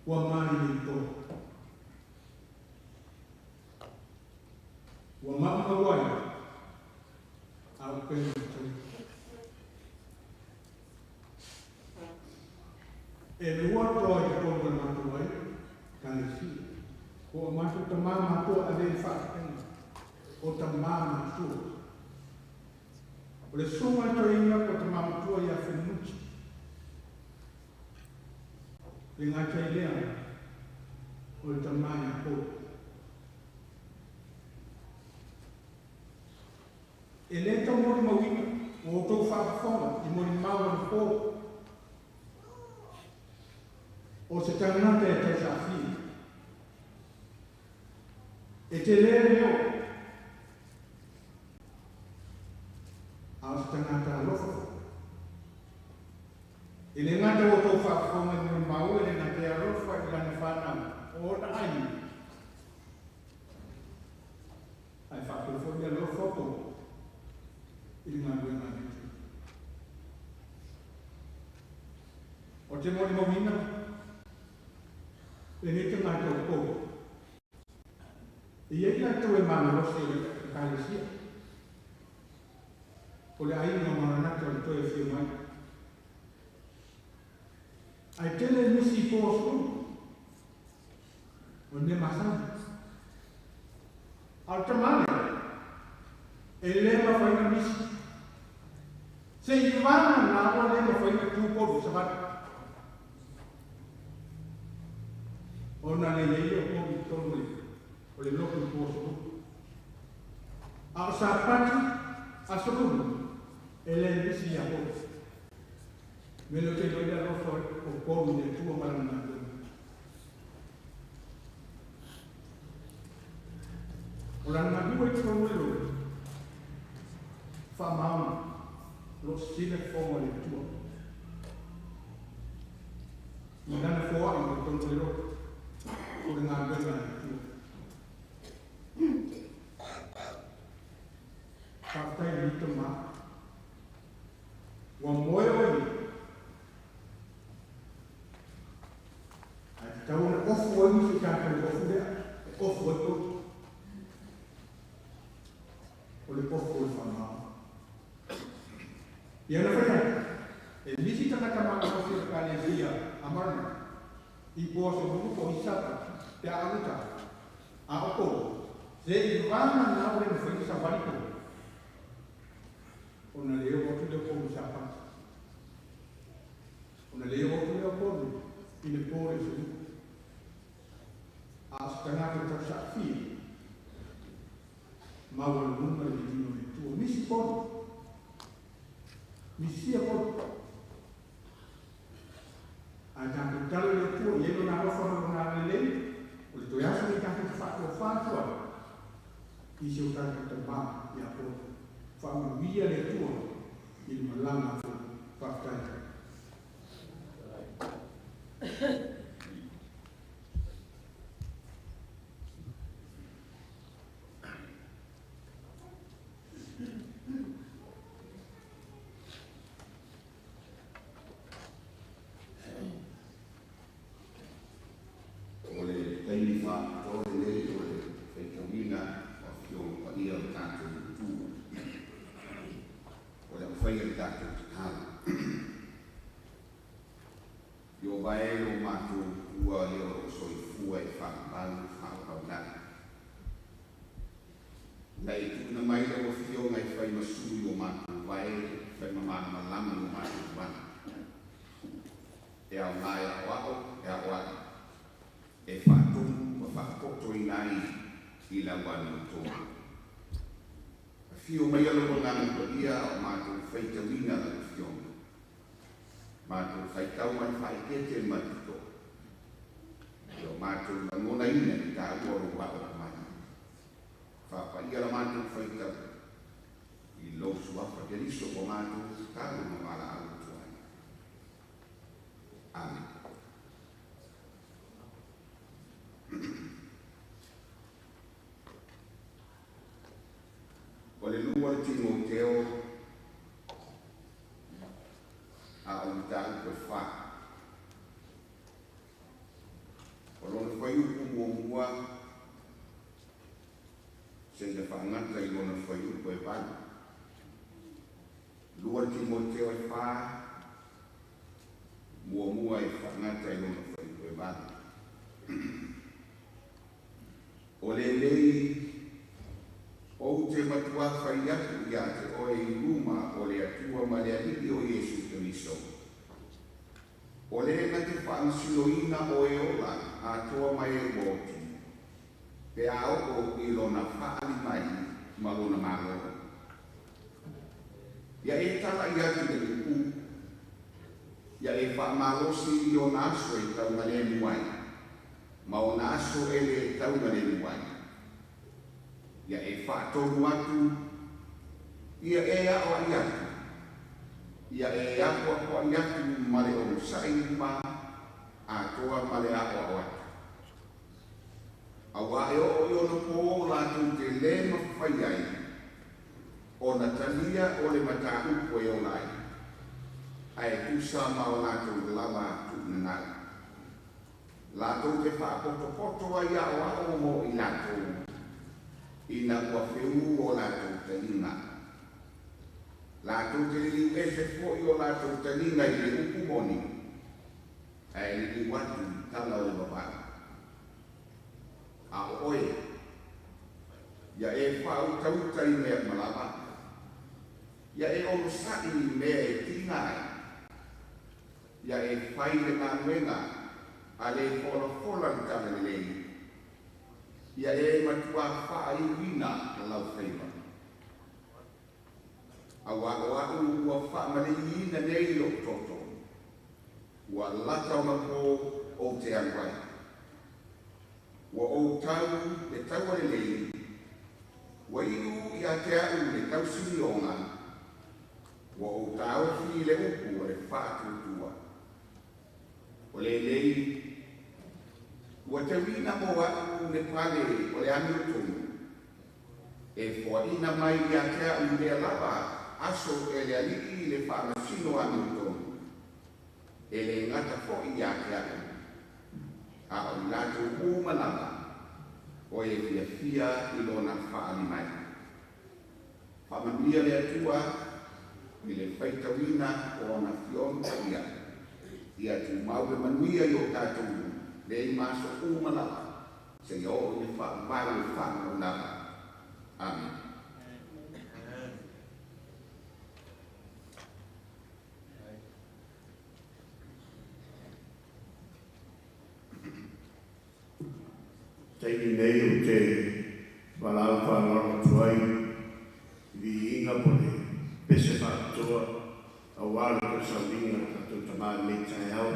ua mai le to. Ua maumau ai au pena tu. E lua toa i totonu o le matou ai, ekalesia. Po o matou tamā matua ave i le faafetaina o tamā matua. O le susuga i le toeaina po o tamā matua ia Fenunuti. Le gata i lea, o le tamā ia Paul. I molimau anapo. O se tagata e tausaafia. E te lē le oo. A o se tagata alofa foi. E le gata ua tou faafofoga i molimau e le gata e alofa i lana fanau o ona aiga. Ae faapea foi le alofa o Polo i le galuega a le Atua. O te molimauina lenei tagata o Polo. E iai latou e malolosi o le Ekalesia. O le aiga o Maranata o le toe afio mai. Ae tele nisi i po sulu o le mea masani. A o le tama lea, e le mafai ona misi. Seiavagana ua le mafai ona tu polu i savali. Ona le i ai lea o polu i totonu o le lotu i po sulu. A o Sapati aso luma, e le misi ia polu. Mea lea ou te iloa ai le alofa o polu i le Atua ma lana galuega. O lana galue i totonu o le lotu, faamaoni, o lo o sisina fofoga o le Atua. I lana foai i totonu o le lotu, o le galuega a le Atua. Faafetai i lenei tama. Ua moe oe ia. Ae tatau ona ofu ai nisi o tatou i le ofu lea, e ofu ai outou. O le ofu o le faamaoni. Ia na fai atu, e misi tagata malolosi o le Ekalesia a Maranatha i po aso lulu po o Isapa pe a alu tala, a o Polo, se i vagana ua le mafai ona savali Polo, ona le oo atu lea o Polo i Sapati. Ona le oo atu lea o Polo i le po o le aso lua. A o se tagata e tausaafia, maualuluga le viiga o le Atua. Misi Polo, misia Polo. Ae tatou talo i le Atua, e i ai Lona alofa ma Lona agalelei, o le toe aso lenei tatou te faatofa atu ai i si o tatou tama ia Polo. Faamanuia le Atua i le malaga a Polo. Faafetai. O le taimi faapitoa lenei o le faitauina o Afioga Paia o le tatou Itu. O le a faia le tatou tatalo. Ieova e lo matou Atua lea o lo o soifua e faamalu faalaulai. Na e tuuina mai lau Afioga e fai ma sui o matou vae, fai ma malamalama i o matou vala. E aoga e aoao, e aoai, e faatonu ma faapotoina ai i lau amiotonu. Afio maia lou Agaga Paia a o matou faitauina lau Afioga. Matou faitau ma le faaeteete ma le totoa. Ia o matou lagonaina i le taua o lou aoao mai. Faapaia la matou faitau i lou Suafa Keriso ua matou tatalo ma valaau atu ai. Amene. O le lua le Timoteo a o mataupu e fa. O lona fuaiupu muamua seia faagata i lona fuaiupu e valu. Lua le Timoteo e fa, muamua e faagata i lona fuaiupu e valu. O lenei ou te matuā fai atu iā te oe i luma o le Atua ma le Alii o Iesu Keriso, o le na te faamasinoina o e ola atoa ma e ua oti, pe a oo i lona faaali mai ma lona Malo. Ia e talai atu i le upu Ia e faamalosi i ona aso e taugalemu ai, ma ona aso e lē taugalemu ai. Ia e faatonu atu, ia e aoaʻi atu, ia e apoapoaʻi atu ma le onosaʻi uma atoa ma le aʻoaʻo atu. Auā e oo i ona pō latou te lē mafai ai ona talia o le mataupu e ola ai, ae tusa ma o latou lava tuunanau. Latou te faapotopoto ai aʻoaʻo mo i latou, ina ua feū o latou taliga. Latou te liliu ese foʻi o latou taliga i le upu moni, ae liliu atu i tala o le vavau. A o oe, ia e faautauta i mea uma lava, ia e onosaʻi i mea e tiga ai, ia e fai le galuega a le folafola le talalelei, ia e matuā faaiuina lau faiva. Auā o aʻu ua faamaliliina nei loʻu toto, ua lata ona pō ou te alu ai. Ua ou tau le taua lelei, ua iʻu ia te aʻu le tausilioga, ua ou taofi le upu o le faatuatua. O lenei, ua teuina mo aʻu le pale o le amiotonu, e foaʻina mai ia te aʻu i lea lava aso e le Alii le faamasino amiotonu, e lē gata foʻi ia te aʻu, a o i latou uma lava o e fiafia i lona faali mai. Faamanuia le Atua i le faitauina o ona Afioga Paia, ia tumau le manuia i o tatou nei ma aso uma lava, seia oo i le faavavau e faamau lava. Amene. Taimi nei ou te valaau faaaloalo atu ai i viiga po le pese faapitoa auā le toe sauliga o le tatou Tamā i lenei taeao.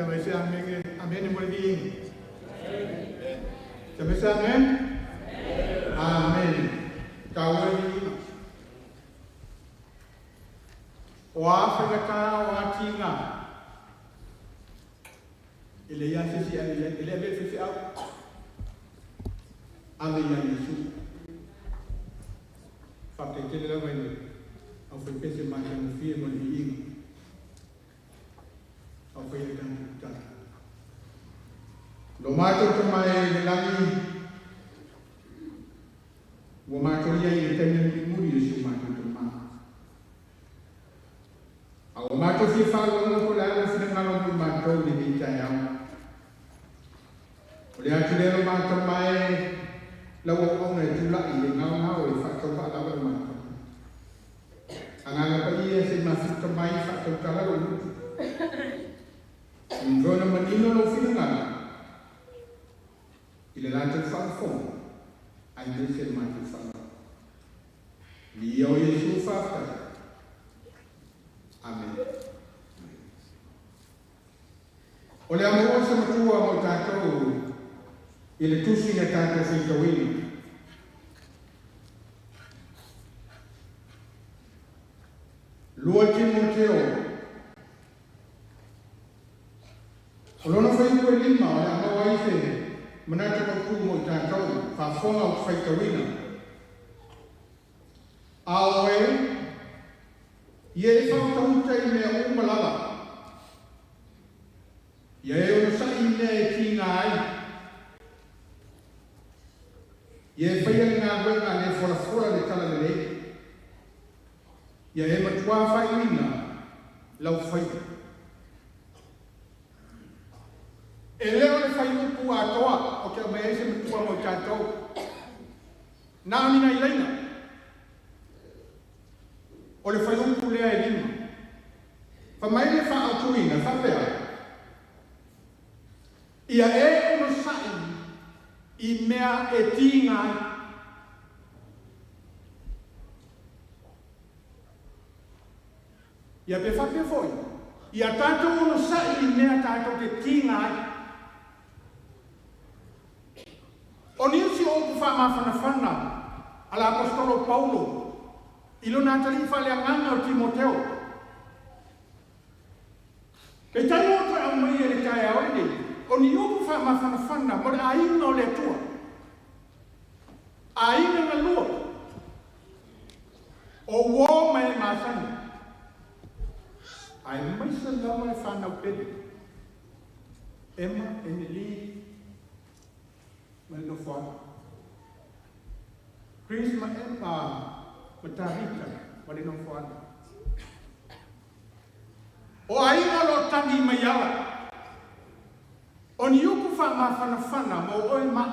Se mai se amen, amen mo le viiga. Se mai se amen? Amen. Taua le viiga. O a whakatā o a tinga. E le ia se si ame ia, e le ame se si au. Ame ia Yesu. Whakaitele lava i le au whaipese mā te ngawhia mo le viiga. Au whai le tātou tala. Lo mātou te mai le langi, ua mātou ia i le taimi muri muri e si o mātou te mā. A ua mātou fia whaalonga ko le ala whina ngalo muri mātou le nei tai au. O le atu leo mātou mai lau au auna e tūlai e ngau ngau e whaatau whaalawa le mātou. Anganga pa ia se mafuta mai whaatau tala lo lutu. Ngona manino lo whina ngalo. I le lātou whaafonga, ai me se mātou whaalawa. Li au Yesu whaaftai. Amen. O le amoa sa matua mo tātou i le tusi na tātou whitawina. Lua Timoteo. O lona whaiku e lima o le amoa i se manatu mautu mo tātou whaafonga o te whitawina. A oe, ia e whautauta i mea uma lava. Ia e ono sai i mea e tinga ai. Ia e whaia ngā wenga le fora le tala le lei. Ia e matua whaiwina lau whaia. E leo le whaiupu atoa o te mea e se matua mo tātou. Nā amina i leina. O le whaiupu lea e lima. Whamai le whaautuina, whapea. Ia e ono sai i mea e tinga ai. Ia pe whapea foi. Ia tātou ono sai i mea tātou te tinga ai. O nisi o upu whaamawhanawhana ala apostolo Paulo i lona atali whaleanganga o Timoteo. Pe tai o toe au mai e le tae au nei, o ni upu whaamawhanawhana mo le ainga o le atua. Ainga ngā lua. O uo mai masani. Ai mai sa lama e whanau pele. Emma, Emily, ma le nofoana. Chris ma Emma, ma Tarita, ma le nofoana. O ainga lo tangi mai ala. O ni upu whaamawhanawhana mo oe maa.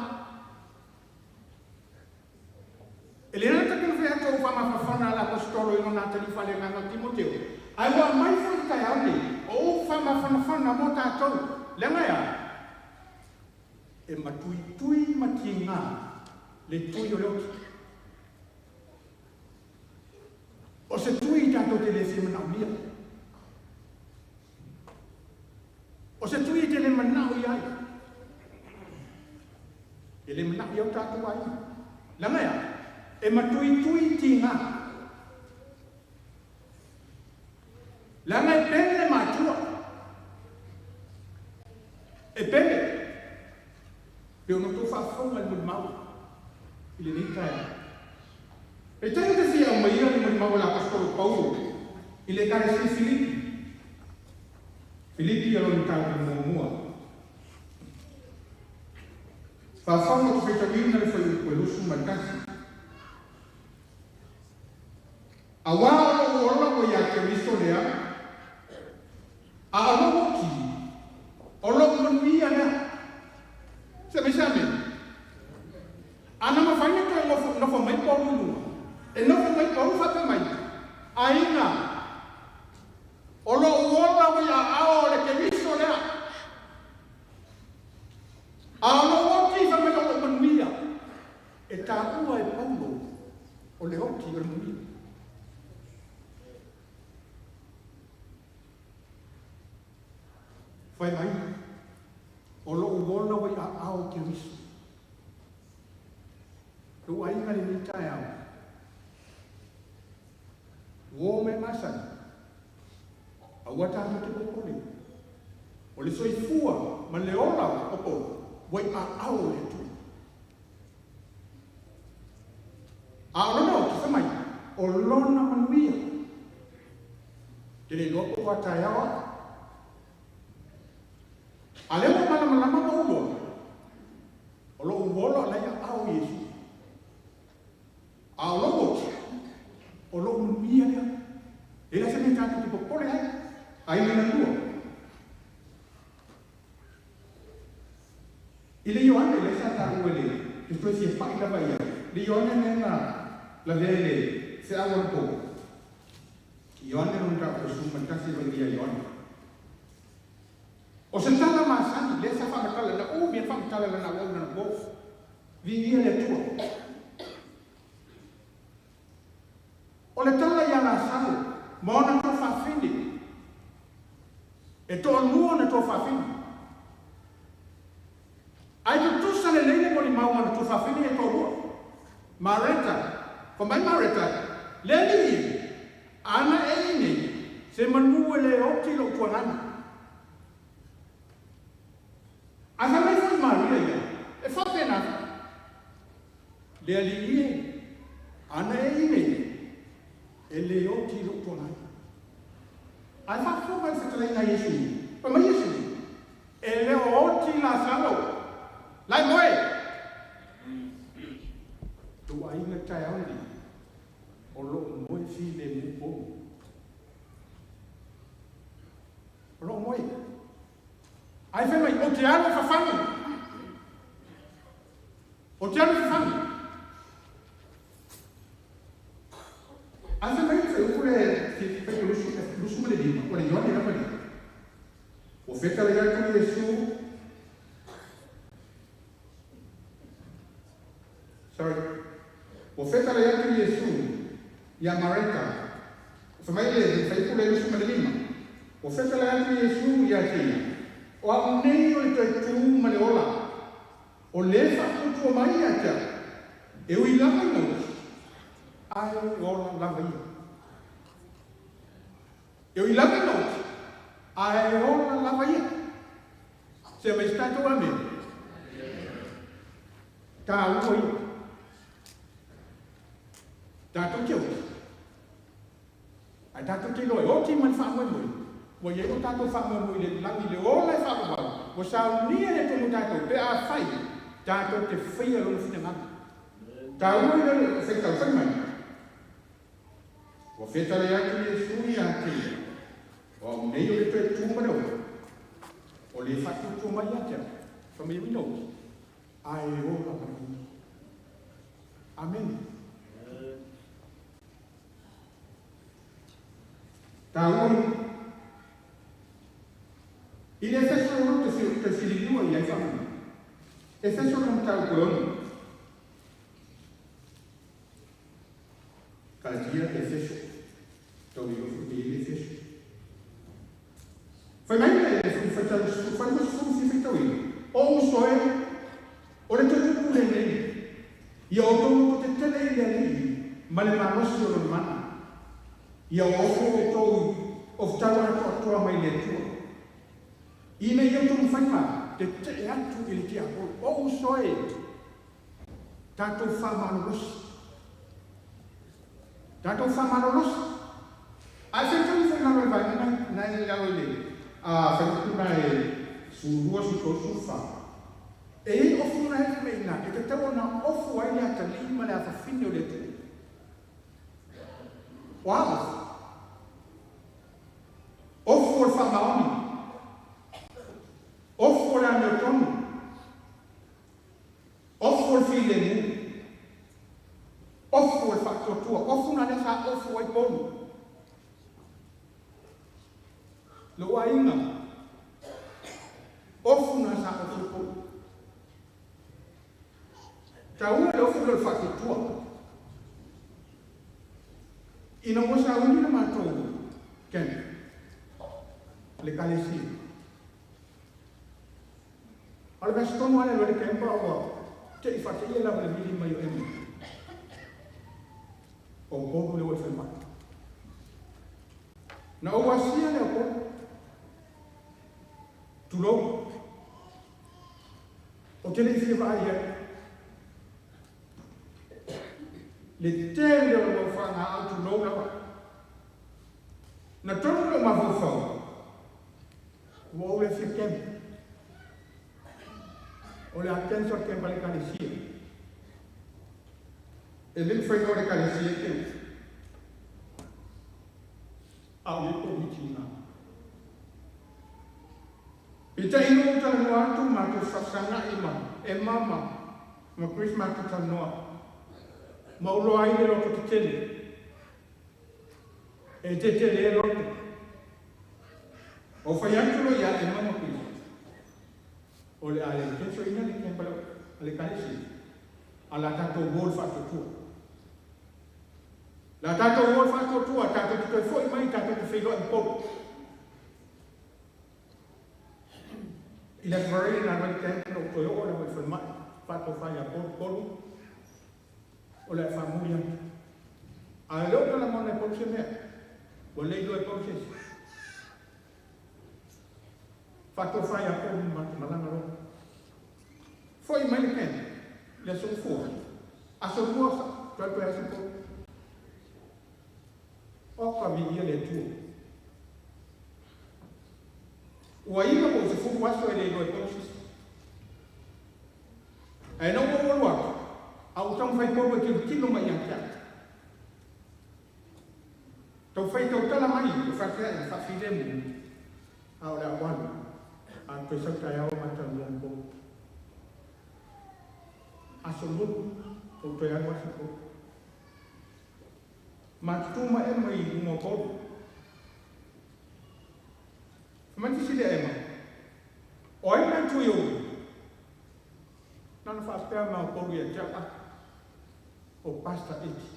E le nata kena whea tau whaamawhanawhana ala apostolo i lona atali whaleanganga o Timoteo. Ai ua mai fo tai au nei, o upu whaamawhanawhana mo tātou. Lenga ia, e matuitui matinga le tui o le oti. O se tui i tātou te le fia manao lia. O se tui i te le manao i ai. E le manao i au tātou ai. Langa ia, e matuitui tinga. Langa e pele le matua. E pele. Pe ono tō whaafonga le mulimau i le nei tae. E tae te fia au mai le mulimau la apostolo Paulo i le karesi Filipi. Filipi a lona tātou muamua. Whaafonga te whaitawina le whaiupu e lusu mai kasi. A wā o ola o ia te riso lea, a aloki, o lo manuia lea. Se me same. Ana mawhaina toe nofo mai paulu lua. E nofo mai paulu whapea mai. Ainga, o lo uola o ia ao le ke riso lea. A lo oti whamai o lo manuia. E tāua e Paulo o le oti o le manuia. Fai mai, o lou ola ua i aao o Keriso. Lou aiga lenei taeao. Uo me masani. Aua tatou te popole. O le soifua ma le ola o Polo, ua i aao o le Atua. A o lona oti, fai mai, o lona manuia. Te le iloa po ua taeao atu. A lea ua malamalama ma uloa, o lou ola o la i aao o Iesu. A o lou oti, o lou manuia lea. E le se mea tatou te popole ai, ai le lua. I le Ioane le sa taua le te toe fia fa'i lava ia. Le Ioane lea na lavea i le feau anapo. Ioane lona mataupu 11 vai ia Ioane. O se tala masani, lea sa faamatala, na umi e faamatala lana auauna na po. Viia le Atua. O le tala ia Lasalo, ma ona tuafafine. E toalua ona tuafafine. Ai tutusa lelei le molimau a ona tuafafine e toalua. Mareta, fai mai Mareta, le Alii e, ana e i nei, se manu e le oti lou tualani. Ae fai mai foi Maria ia, e faapena foi. Le Alii e, ana e i nei, e le oti lou tualani. Ae faafofoga i le fetalaiga a Iesu, fai mai Iesu, e le o oti Lasalo, la e moe. Lou aiga i le taeao lenei, o lo o moe filemu pou. O lo o moe. Ae fai mai, ou te alu e fafagu. Ou te alu e fafagu. Ae fai mai le fuaiupu le faitau 25, o le Ioane lava lea. Ua fetalai atu Iesu, sorry, ua fetalai atu Iesu ia Mareta, fai mai le fuaiupu le 25, ua fetalai atu Iesu ia te ia, o au nei o le toe tu ma le ola, o le faatuatua mai ia te au, e ui lava ina oti, ae ola lava ia. E ui lava ina oti, ae ola lava ia. Se mai se tatou amene. Taua ia. Tatou te oti. Ae tatou te iloa e oti ma le faamoemoe. Ua i ai o tatou faamoemoe i le lagi le ola e faavavau, ua saunia le Atua mo tatou pe afai tatou te faia Lona finagalo. Taua ia le faitau fai mai. Ua fetalai atu Iesu ia te ia, o au nei o le toe tu ma le ola, o le faatuatua mai ia te au, fai mai ui oti, ae ola lava ia. Amene. Taua ia. I le Efeso e ono te fililiua i ai faamanu. Efeso lona mataupu e ono. Kalatia, Efeso. Tau i ofu i le Efeso. Fai mai le faitau fai mai sefulu fia faitauina. O uso e, o le toe tupu lenei. Ia outou lototetele i le Alii ma le malosi o Lona mana. Ia ofo outou o fetau atoatoa mai le Atua. Ina ia outou mafai ma tetee atu i le tiapolo. O uso e, tatou faamalolosi. Tatou faamalolosi. Ae faitau ifo i lalo i le vaega na i lalo i le faitautu na e 12, 13, 14. E i ai ofu na e fai mai i ina, e tatau ona ofu ai le atalii ma le afafine o le atunuu. O a ofu? Ofu o le faamaoni. Ofu o le amiotonu. Ofu o le filemu. Ofu o le faatuatua. Ofu na lea sa ofu ai Polu. Lou aiga. Ofu na sa ofu ai Polu. Taua le ofu lea o le faatuatua. Ina ua sauni le matou camp, le kalesia. A le vasi tonu ale lo le kempa ua te i whate ia lava le mili mai o emi. O Polu le ua i mai. Na o asia le o Polu. Tulou. O te le i fia vaai ai. Le tele o le whanga au tulou lava. Na tonu le mafaufau. Ua ou le fia kempa. O le atenso ke le kalesia. E le whai o le kalesia ke. A o le komiti ngā. I te ino o tala noa atu mātou sasanga i ma, e mama, ma Chris mātou tala noa. Ma uloa ai le loto te tele. E te tele e loto. O whai atu lo ia e mama Chris. O le ale kenso ina le kempa le kalesia. A la tātou wol whaatotua. La tātou wol whaatotua, tātou te toi foi mai, tātou te whiloa i polu. I le wharere nā roi kempa o toi o le wai whalmai, whaato whai a polu polu, o le whamuri atu. A leo tala mona e polu se mea, ua leilo e polu se esi. Whaato whai a polu malanga roa. Foi mai le kempa, le aso fua. Aso fua, toi toi aso polu. O ka vi ia le tua. Ua ina ko se fuku aso e le iloa e polu. Ae na ua ua atu, a u tau whai polu e tilo tilo mai ia kia. Tau whai tau tala mai, o whakea e whawhire mu. A o le awalu, a toe sauta e awa mata noa polu. Aso lulu, o toe alu aso polu. Ma tutuma e mai lunga polu. Whamati sile e ma. O ai mea tui o. Nana whaapea maa polu ia te au o pasta eti.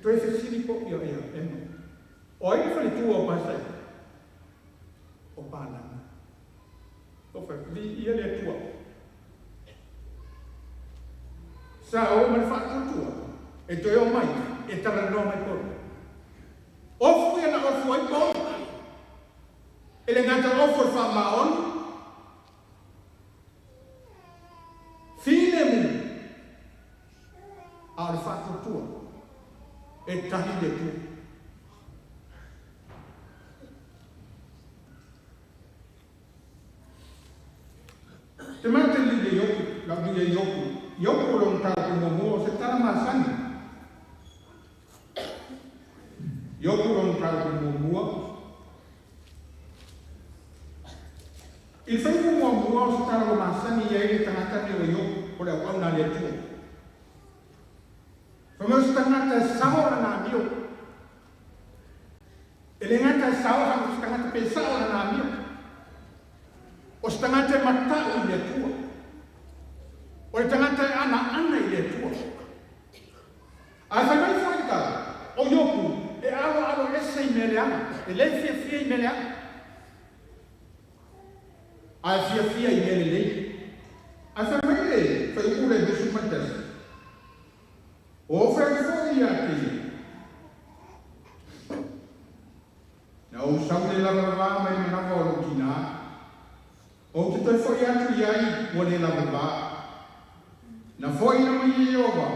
Toe whesiri po ia ia ema. O ai whare tua o pasta eti. O pālanga. O whai, ia le tua. Sa o ma le whaatutua. E toe o mai, e tala noa mai polu. Ofu ia na ofu ai polu. E le ngata ofu o wha maoni. Fine mu. A o le whaatutua. E tahi le tua. Te mate li le yoku, la li le yoku. Yoku lo mtau kumomua, se tala masani. Yoku lo mtau kumomua. I whai kumomua o se tala masani ia ile tangata ni o yoku, o le au au nā le tua. Whamau se tangata e sao na nā mio. E le ngata e sao hanga se tangata pe sao na nā mio. O se tangata e matau i le tua. O le tangata e ana ana i le tua. A whai mai whai tau, o Yoku, e alo alo ese i meleanga, e le fia fia i meleanga. A fia fia i mele lei. A whai mai le, whai uku le besu matasi. O whai whai ia te. Na o sau le lava lava mai manawa o tina. O te toi whai atu iai ua le lava lava. Na whai na mai e Iova.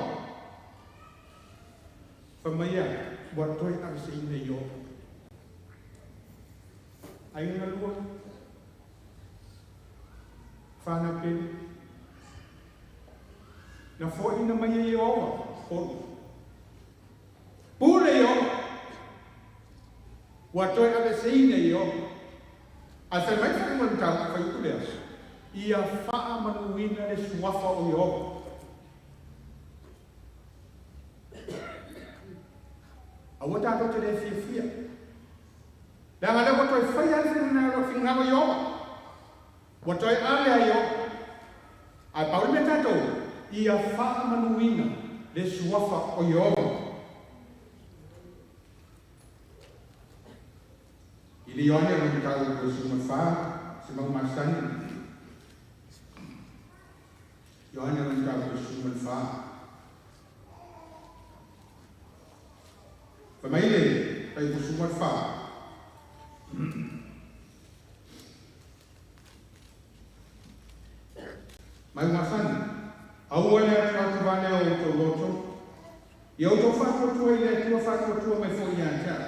Whamaia, ua toi awese ina Iova. Ai ngā lua. Whana pere. Na whai na mai e Iova. Polu. Pule Iova. Ua toi awese ina Iova. A whai mai whai ngā tau whai ukulea. Ia whaa manuina le suafa o Iova. A ua tātou te le fia fia. Le anga le ua toi whai ale whina ro whingaro Iova. Ua toi ale a Iova. A pauli me tātou, ia whaa manuina le suafa o Iova. I le Ioane o le tau o suma wha, se mau masani. Ioane o mataupu e 14. Fai mai le fuaiupu 14. Mai masani, aua le atuatuvale o outou loto, ia outou faatuatua i le Atua faatuatua mai foi ia te au.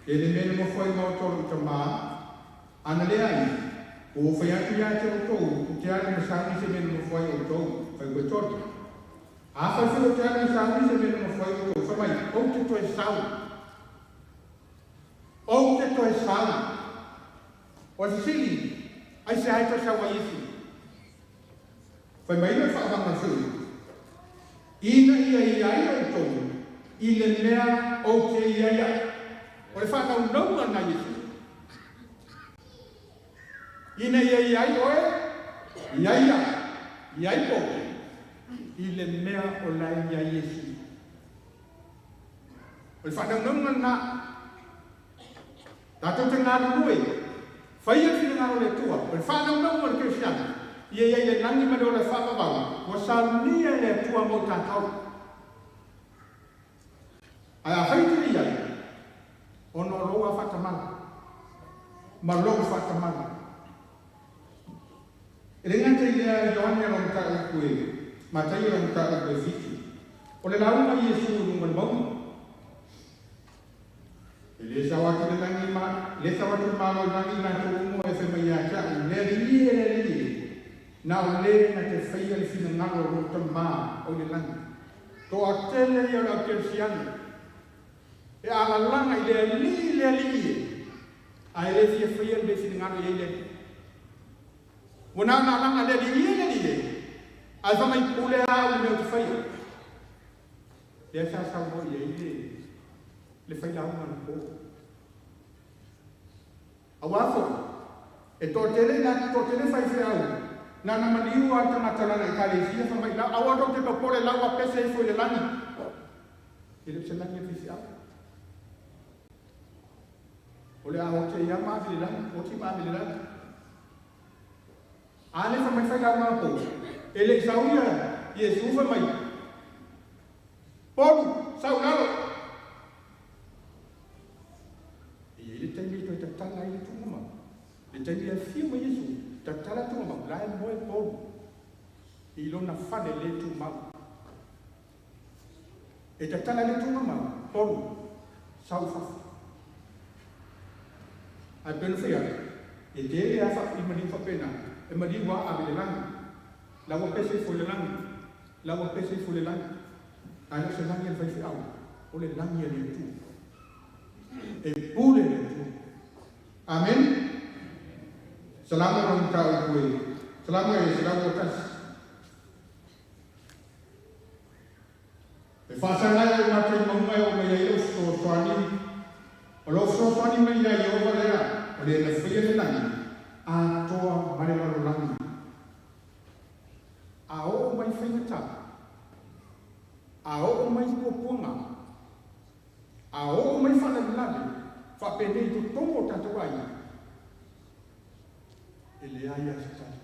E le mea le nofo ai ma outou lou tamā, ana leai, ua ou fai atu ia te outou, ou te alu ma sauni se mea e nonofo ai outou, fuaiupu e 3. Afai foi ou te alu ma sauni se mea e nonofo ai outou, fai mai, ou te toe sau. Ou te toe sau. O le fesili, aisea e toe sau ai Iesu? Fai mai le faavaga foi, ina ia i ai outou i le mea ou te i ai au. O le faanaunauga lena Iesu. Ina ia i ai oe, i ai au, i ai pou, i le mea o la e i ai Iesu. O le faanaunauga lena. Tatou te galulue, faia le finagalo o le Atua. O le faanaunauga o le kerisiano, ia i ai le lagi ma le ola faavavau, ua saunia e le Atua mo tatou. Ae afai e te le i ai, ona o lou afaatamala ma lou faatamala. E le gata i lea, Ioane lona mataupu e Mataio lona mataupu e 7, o le lauga a Iesu i luga o le mauga. E le sao atu le lagi ma le sao atu le Malo i lagi i latou uma e fai mai ia te au, Le Alii e, le Alii e, na o le na te faia le finagalo o lou Tamā o i le lagi. Toatele ia o le au kerisiano e alalaga i le Alii, le Alii e, ae le fia faia le mea finagalo i ai le Alii. Ua na ona alaga le Alii e, le Alii e, ae fai mai pule a au i le mea ou te faia. Lea sa saunoa i ai le le failauga anapo. Auā foi, e toatele i latou, toatele faifeau, na ona maliu lava le tagata lana Ekalesia, fai mai, Aua tou te popole, la ua pese ifo i le lagi. E le o se lagi a le faifeau. O le a oti ai lava ma ave i le lagi, oti ma ave i le lagi. A lea fai mai failauga anapo, e le i sau ia Iesu fai mai, Polu, sau i lalo. E i ai le taimi e toe tatala ai le tuugamau. Le taimi e afio mai Iesu, tatala tuugamau, la e moe Polu i lona fale le tumau. E tatala le tuugamau, Polu, sau i fafo. Ae pei ona fai atu, e tele lava fa, i maliu faapena, e maliu lava ave i le lagi. La ua pese ifo i le lagi, la ua pese ifo i le lagi. Ae le o se lagi a le faifeau, o le lagi a le Atua. E pule le Atua. Amene. Salamo lona mataupu e, Salamo e 101. E faasaga ai o matou i mauga e oo mai ai lou fesoasoani, o lou fesoasoani mai ia Ieova lea, o le na faia le lagi atoa ma le lalolagi. A oo mai faigata, a oo mai puapuaga, a oo mai faalavelave, faapenei i totonu o tatou aiga, e leai lava se tali.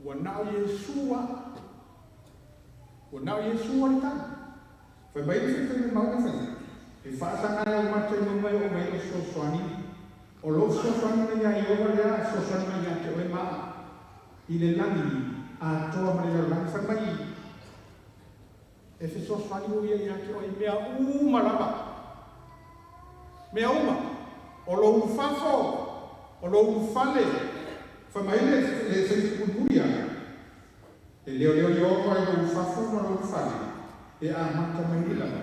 Ua na o Iesu lava. Ua na o Iesu lava le tali. Fai mai le faifaimea mauna fai, E faasaga ai o matou i mauga e oo mai ai lou fesoasoani. O lou fesoasoani mai ia Ieova lea, fesoasoani mai ia te oe ma i le lagi atoa ma le lalolagi. Fai mai, E fesoasoani ʻo ia iā te oe i mea uma lava. Mea uma. O lou ulufafo, o lou ulufale. Fai mai le le faipuipui ana, E leoleo Ieova i lou ulufafo ma lou ulufale, e amata mai nei lava,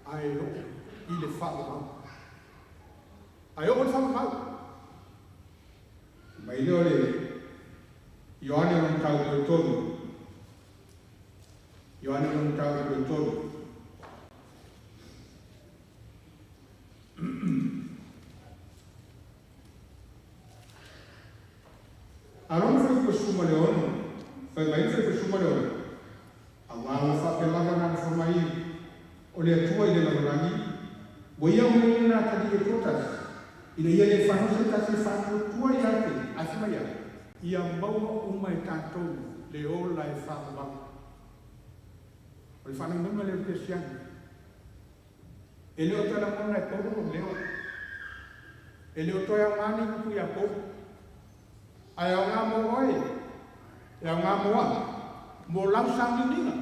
a e oo i le faavavau. A e oo i le faavavau. Fai mai lea o le Ioane lona mataupu e 3. Ioane lona mataupu e 3. A lona fuaiupu e 16, fai mai le fuaiupu e 16, Auā ua faapea lava ona alofa mai o le Atua i le lalolagi, ua ia omeina atalii e toatasi, Ina ia le whanu se tasi whanu tua ia te, ai wha mai ia maua uma e tātou le ola e whaamau. O le whanau le o Kristiani. E le o tala mona e poro o leo. E le o toi au ngani kuku ia poro. Ai au ngā mō oe, e au ngā mō a, mō lau sauniuniga.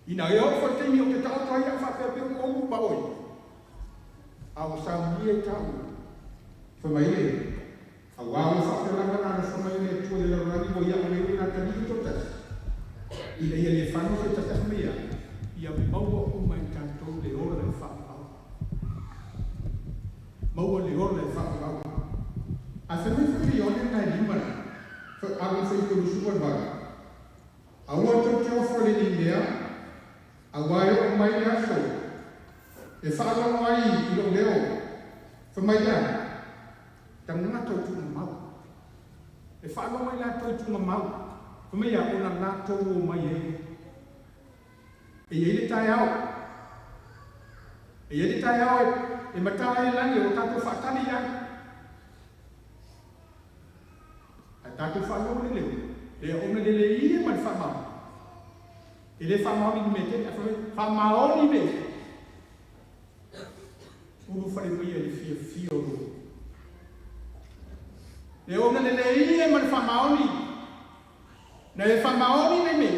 Ina e o whateini o te taoto ai au whapea o omu pa oi. Au saunia i tau. Whamaile, au au whapea langa na whamaile tua le laurani mo ia o le ina tani i tōtasi. Ina ia le whanu se tata mea, ia maua uma i tātou le ora e whaamau. Maua le ora e whaamau. A whanau whakei one nai lima na, alu whai tolu sua vaga. Aua tau te ofo le ni mea, a wai o mai le aso, e whaalongo ai i lo leo, whamai lea, tangata tau tunga mau. E whaalongo ai la tau tunga mau, whamai ia ona lātou o mai e. E iei le tae ao. E iei le tae ao e matau ai langi o tātou whaatali ia. A tātou whaalongo le leo, le ona le le ia ma le whamau. E le whamaoni ni me te, whamaoni me. Uru whare mai e le fia fia o ro. Le ona le le ia ma le whamaoni. Na e whamaoni me me.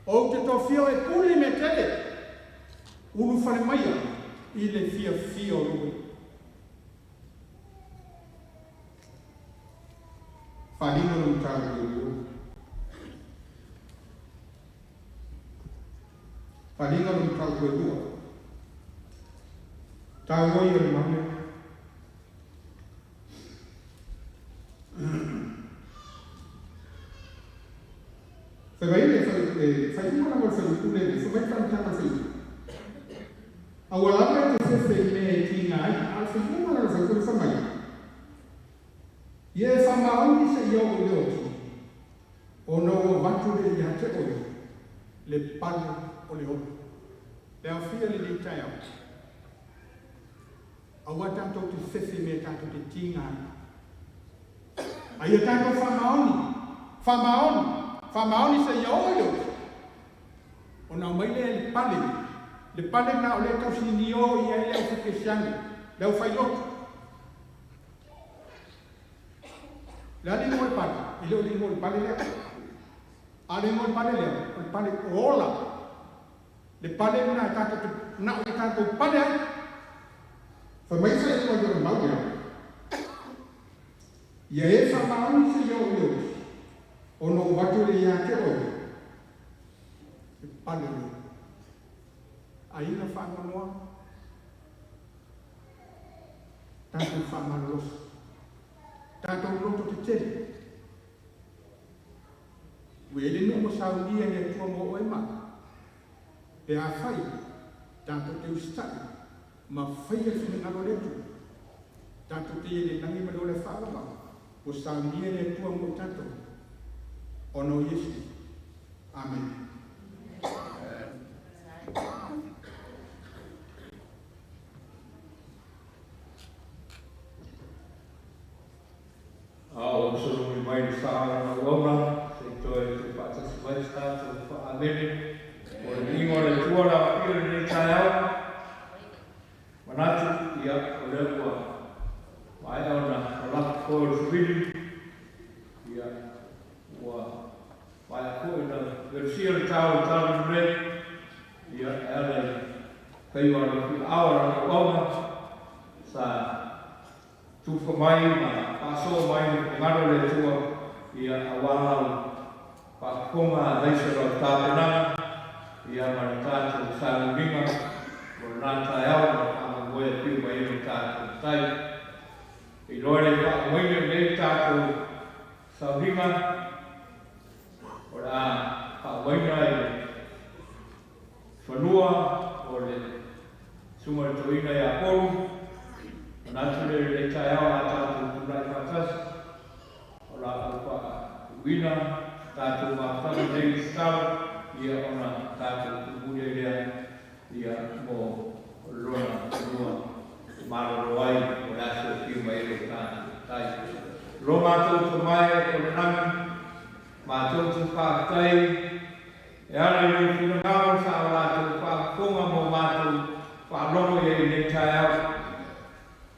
O te tō e puli me tele. Uru whare mai i le fia fia o ro. Whalina no tāu e ro. Whalinga no tāu e rua. Tāu oi o le maune. Whai whai na mo whai pule, whai whai whai. Aua lava e te whewhe i mea e ki ngā ai, a whai uma na whai kore whamai. Ia e whamaoni se ia o le oti, o na ua vatu le ia te oi, le pale o le oi. Le awhia le nei tai au. Aua tātou te whewhe mea tātou te tinga ai. A ia tātou whamaoni, whamaoni, whamaoni se ia o le oti. O nā mai le le pale nā o le tausi ni o ia i le au whakesiani, le au whailoto. Le ale ngoi pale, i le o le ngoi pale lea. Ale ngoi pale lea, o le pale o ola. Le pale nā tātou, nā o le tātou pale ai. Whamai sa i ngoi mau ia. Ia e whamaoni se ia o le oti. O no watu le ia te oi. Le pale lea. A ina whaanoa, tātou whaamalosi. Tātou loto te tele. Ue ele no mo saunia e atua mō oe maa. Pe a whai, tātou te ustai, ma whai e whina le atua. Tātou te ele langi ma le ole whaawama, o saunia e atua mō tātou. Ono Yesu. Amen. Ao solo mai le sa na ona se toe te whaatasi mai tātou whaamene o le ingo le tua la pio le tai au manatu ia o le ua mai ona o laka koe o le subili ia ua mai a koe na versia le tau le tau le ia e ala i whaiwa le fi awa na ona sa tufa mai ma paso mai le ngaro le tua ia awalau whakakonga leisa rau tāpenanga ia ma le tātou sānuringa o le nā tai au ma whangamoe piu mai e tātou tai. I loa le whangamoe nei tātou sānuringa o le a whangamoe i le whanua o le suma le toina ia koru. Manatu le le tai au a tātou tūrai whātasi o la au wha uina tātou mātana nei stalo ia ona tātou tūmuri lea ia mō lona lua maroro ai faalogologo i ai i lenei taeao.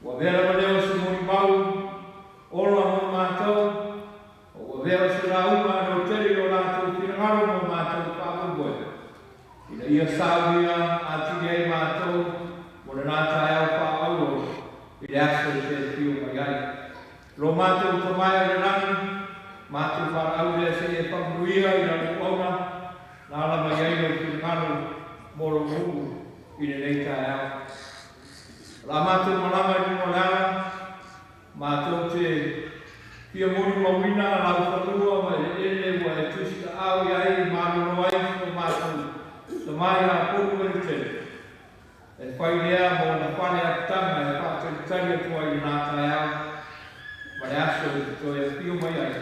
Ua avea lava lea o se molimau ola mo matou, o ua avea o se lauga leotele i lo latou finagalo mo matou faamoemoe. Ina ia saunia atili ai matou mo lenā taeao faaauro i le aso e te afio mai ai. Lo matou Tamae o le lagi, matou valaau lea seia e faamanuia i lau auauna, na ala mai ai lou finagalo mo lou nuu i lenei taeao. O le a matou malaga i luga o le ala, matou te fia molimauina lau fanua ma eleele ua e tusitaao i ai malolo ai si o matou tama ia Pulu ma Lutele. E fai lea mo ona fale apitaga e faatalitali atu ai i lenā taeao ma le aso e te toe afio mai ai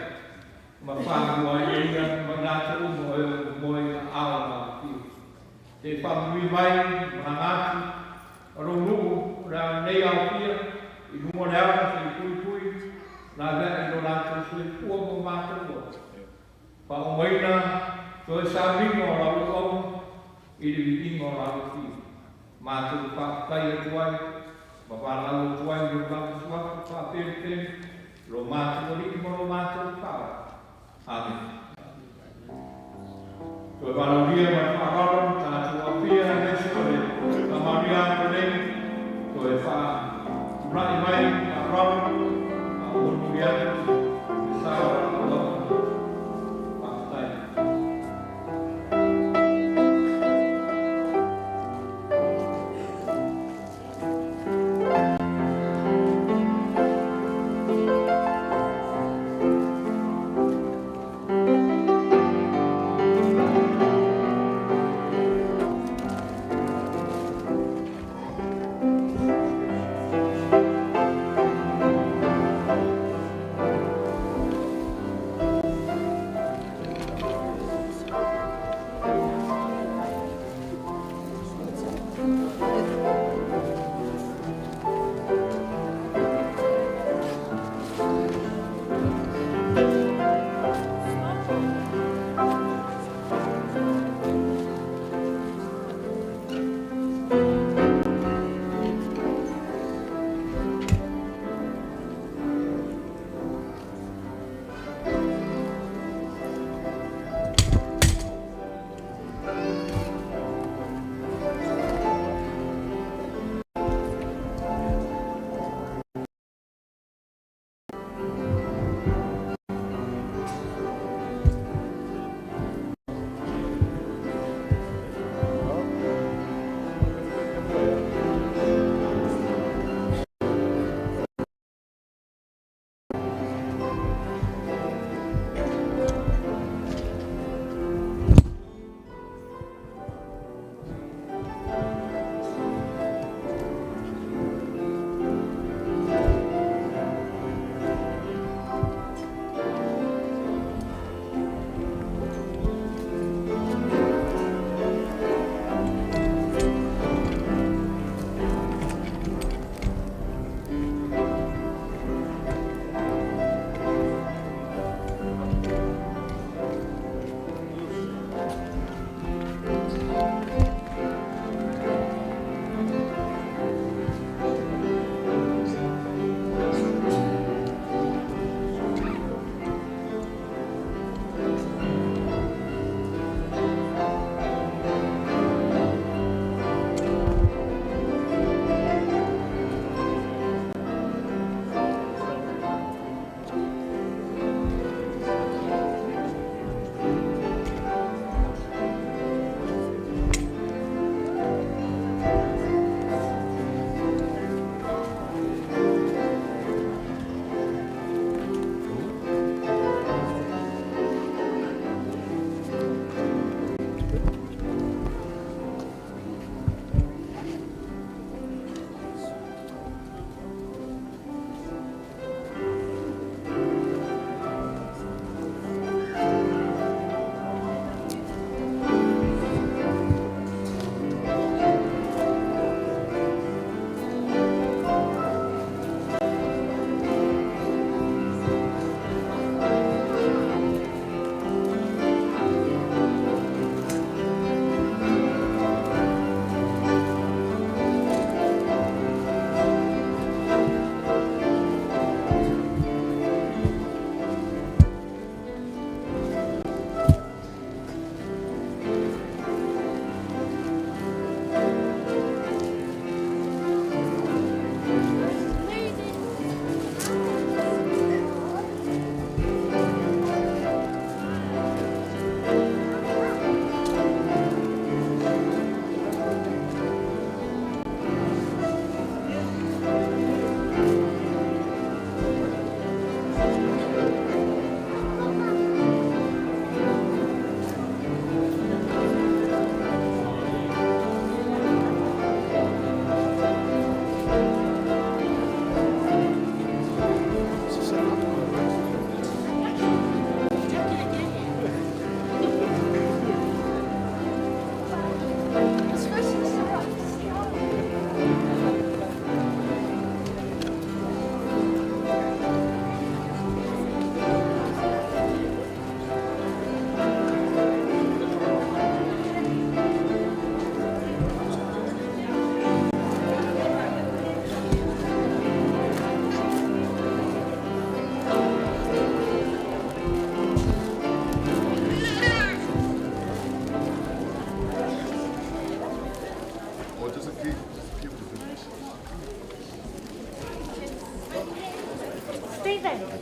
ma famua ai e ia ma i latou uma o e o momoe i aao o lau afio. Te faamanuia mai malaga atu ma lou nuu o le a lenei aofia i luga o le ala se i puipui laveai i lo latou soifua mo matou ola. Faaumaina toe sauniga o lau auauna i le viiga o lau afio. Matou faafetai atu ai ma valaau atu ai i o lava suafa faapelepele lo matou Alii ma lo matou Faaola. Amene. Toe valaaulia ma le faaaloalo tatou aofia aemaise o le faamanuia atu nei toe faatulai mai faaaloalo faamolimoli atu le sao o lau auauna. Faafetai. Stephen.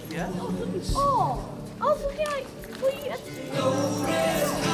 Yeah. Oh, I was looking like, were you?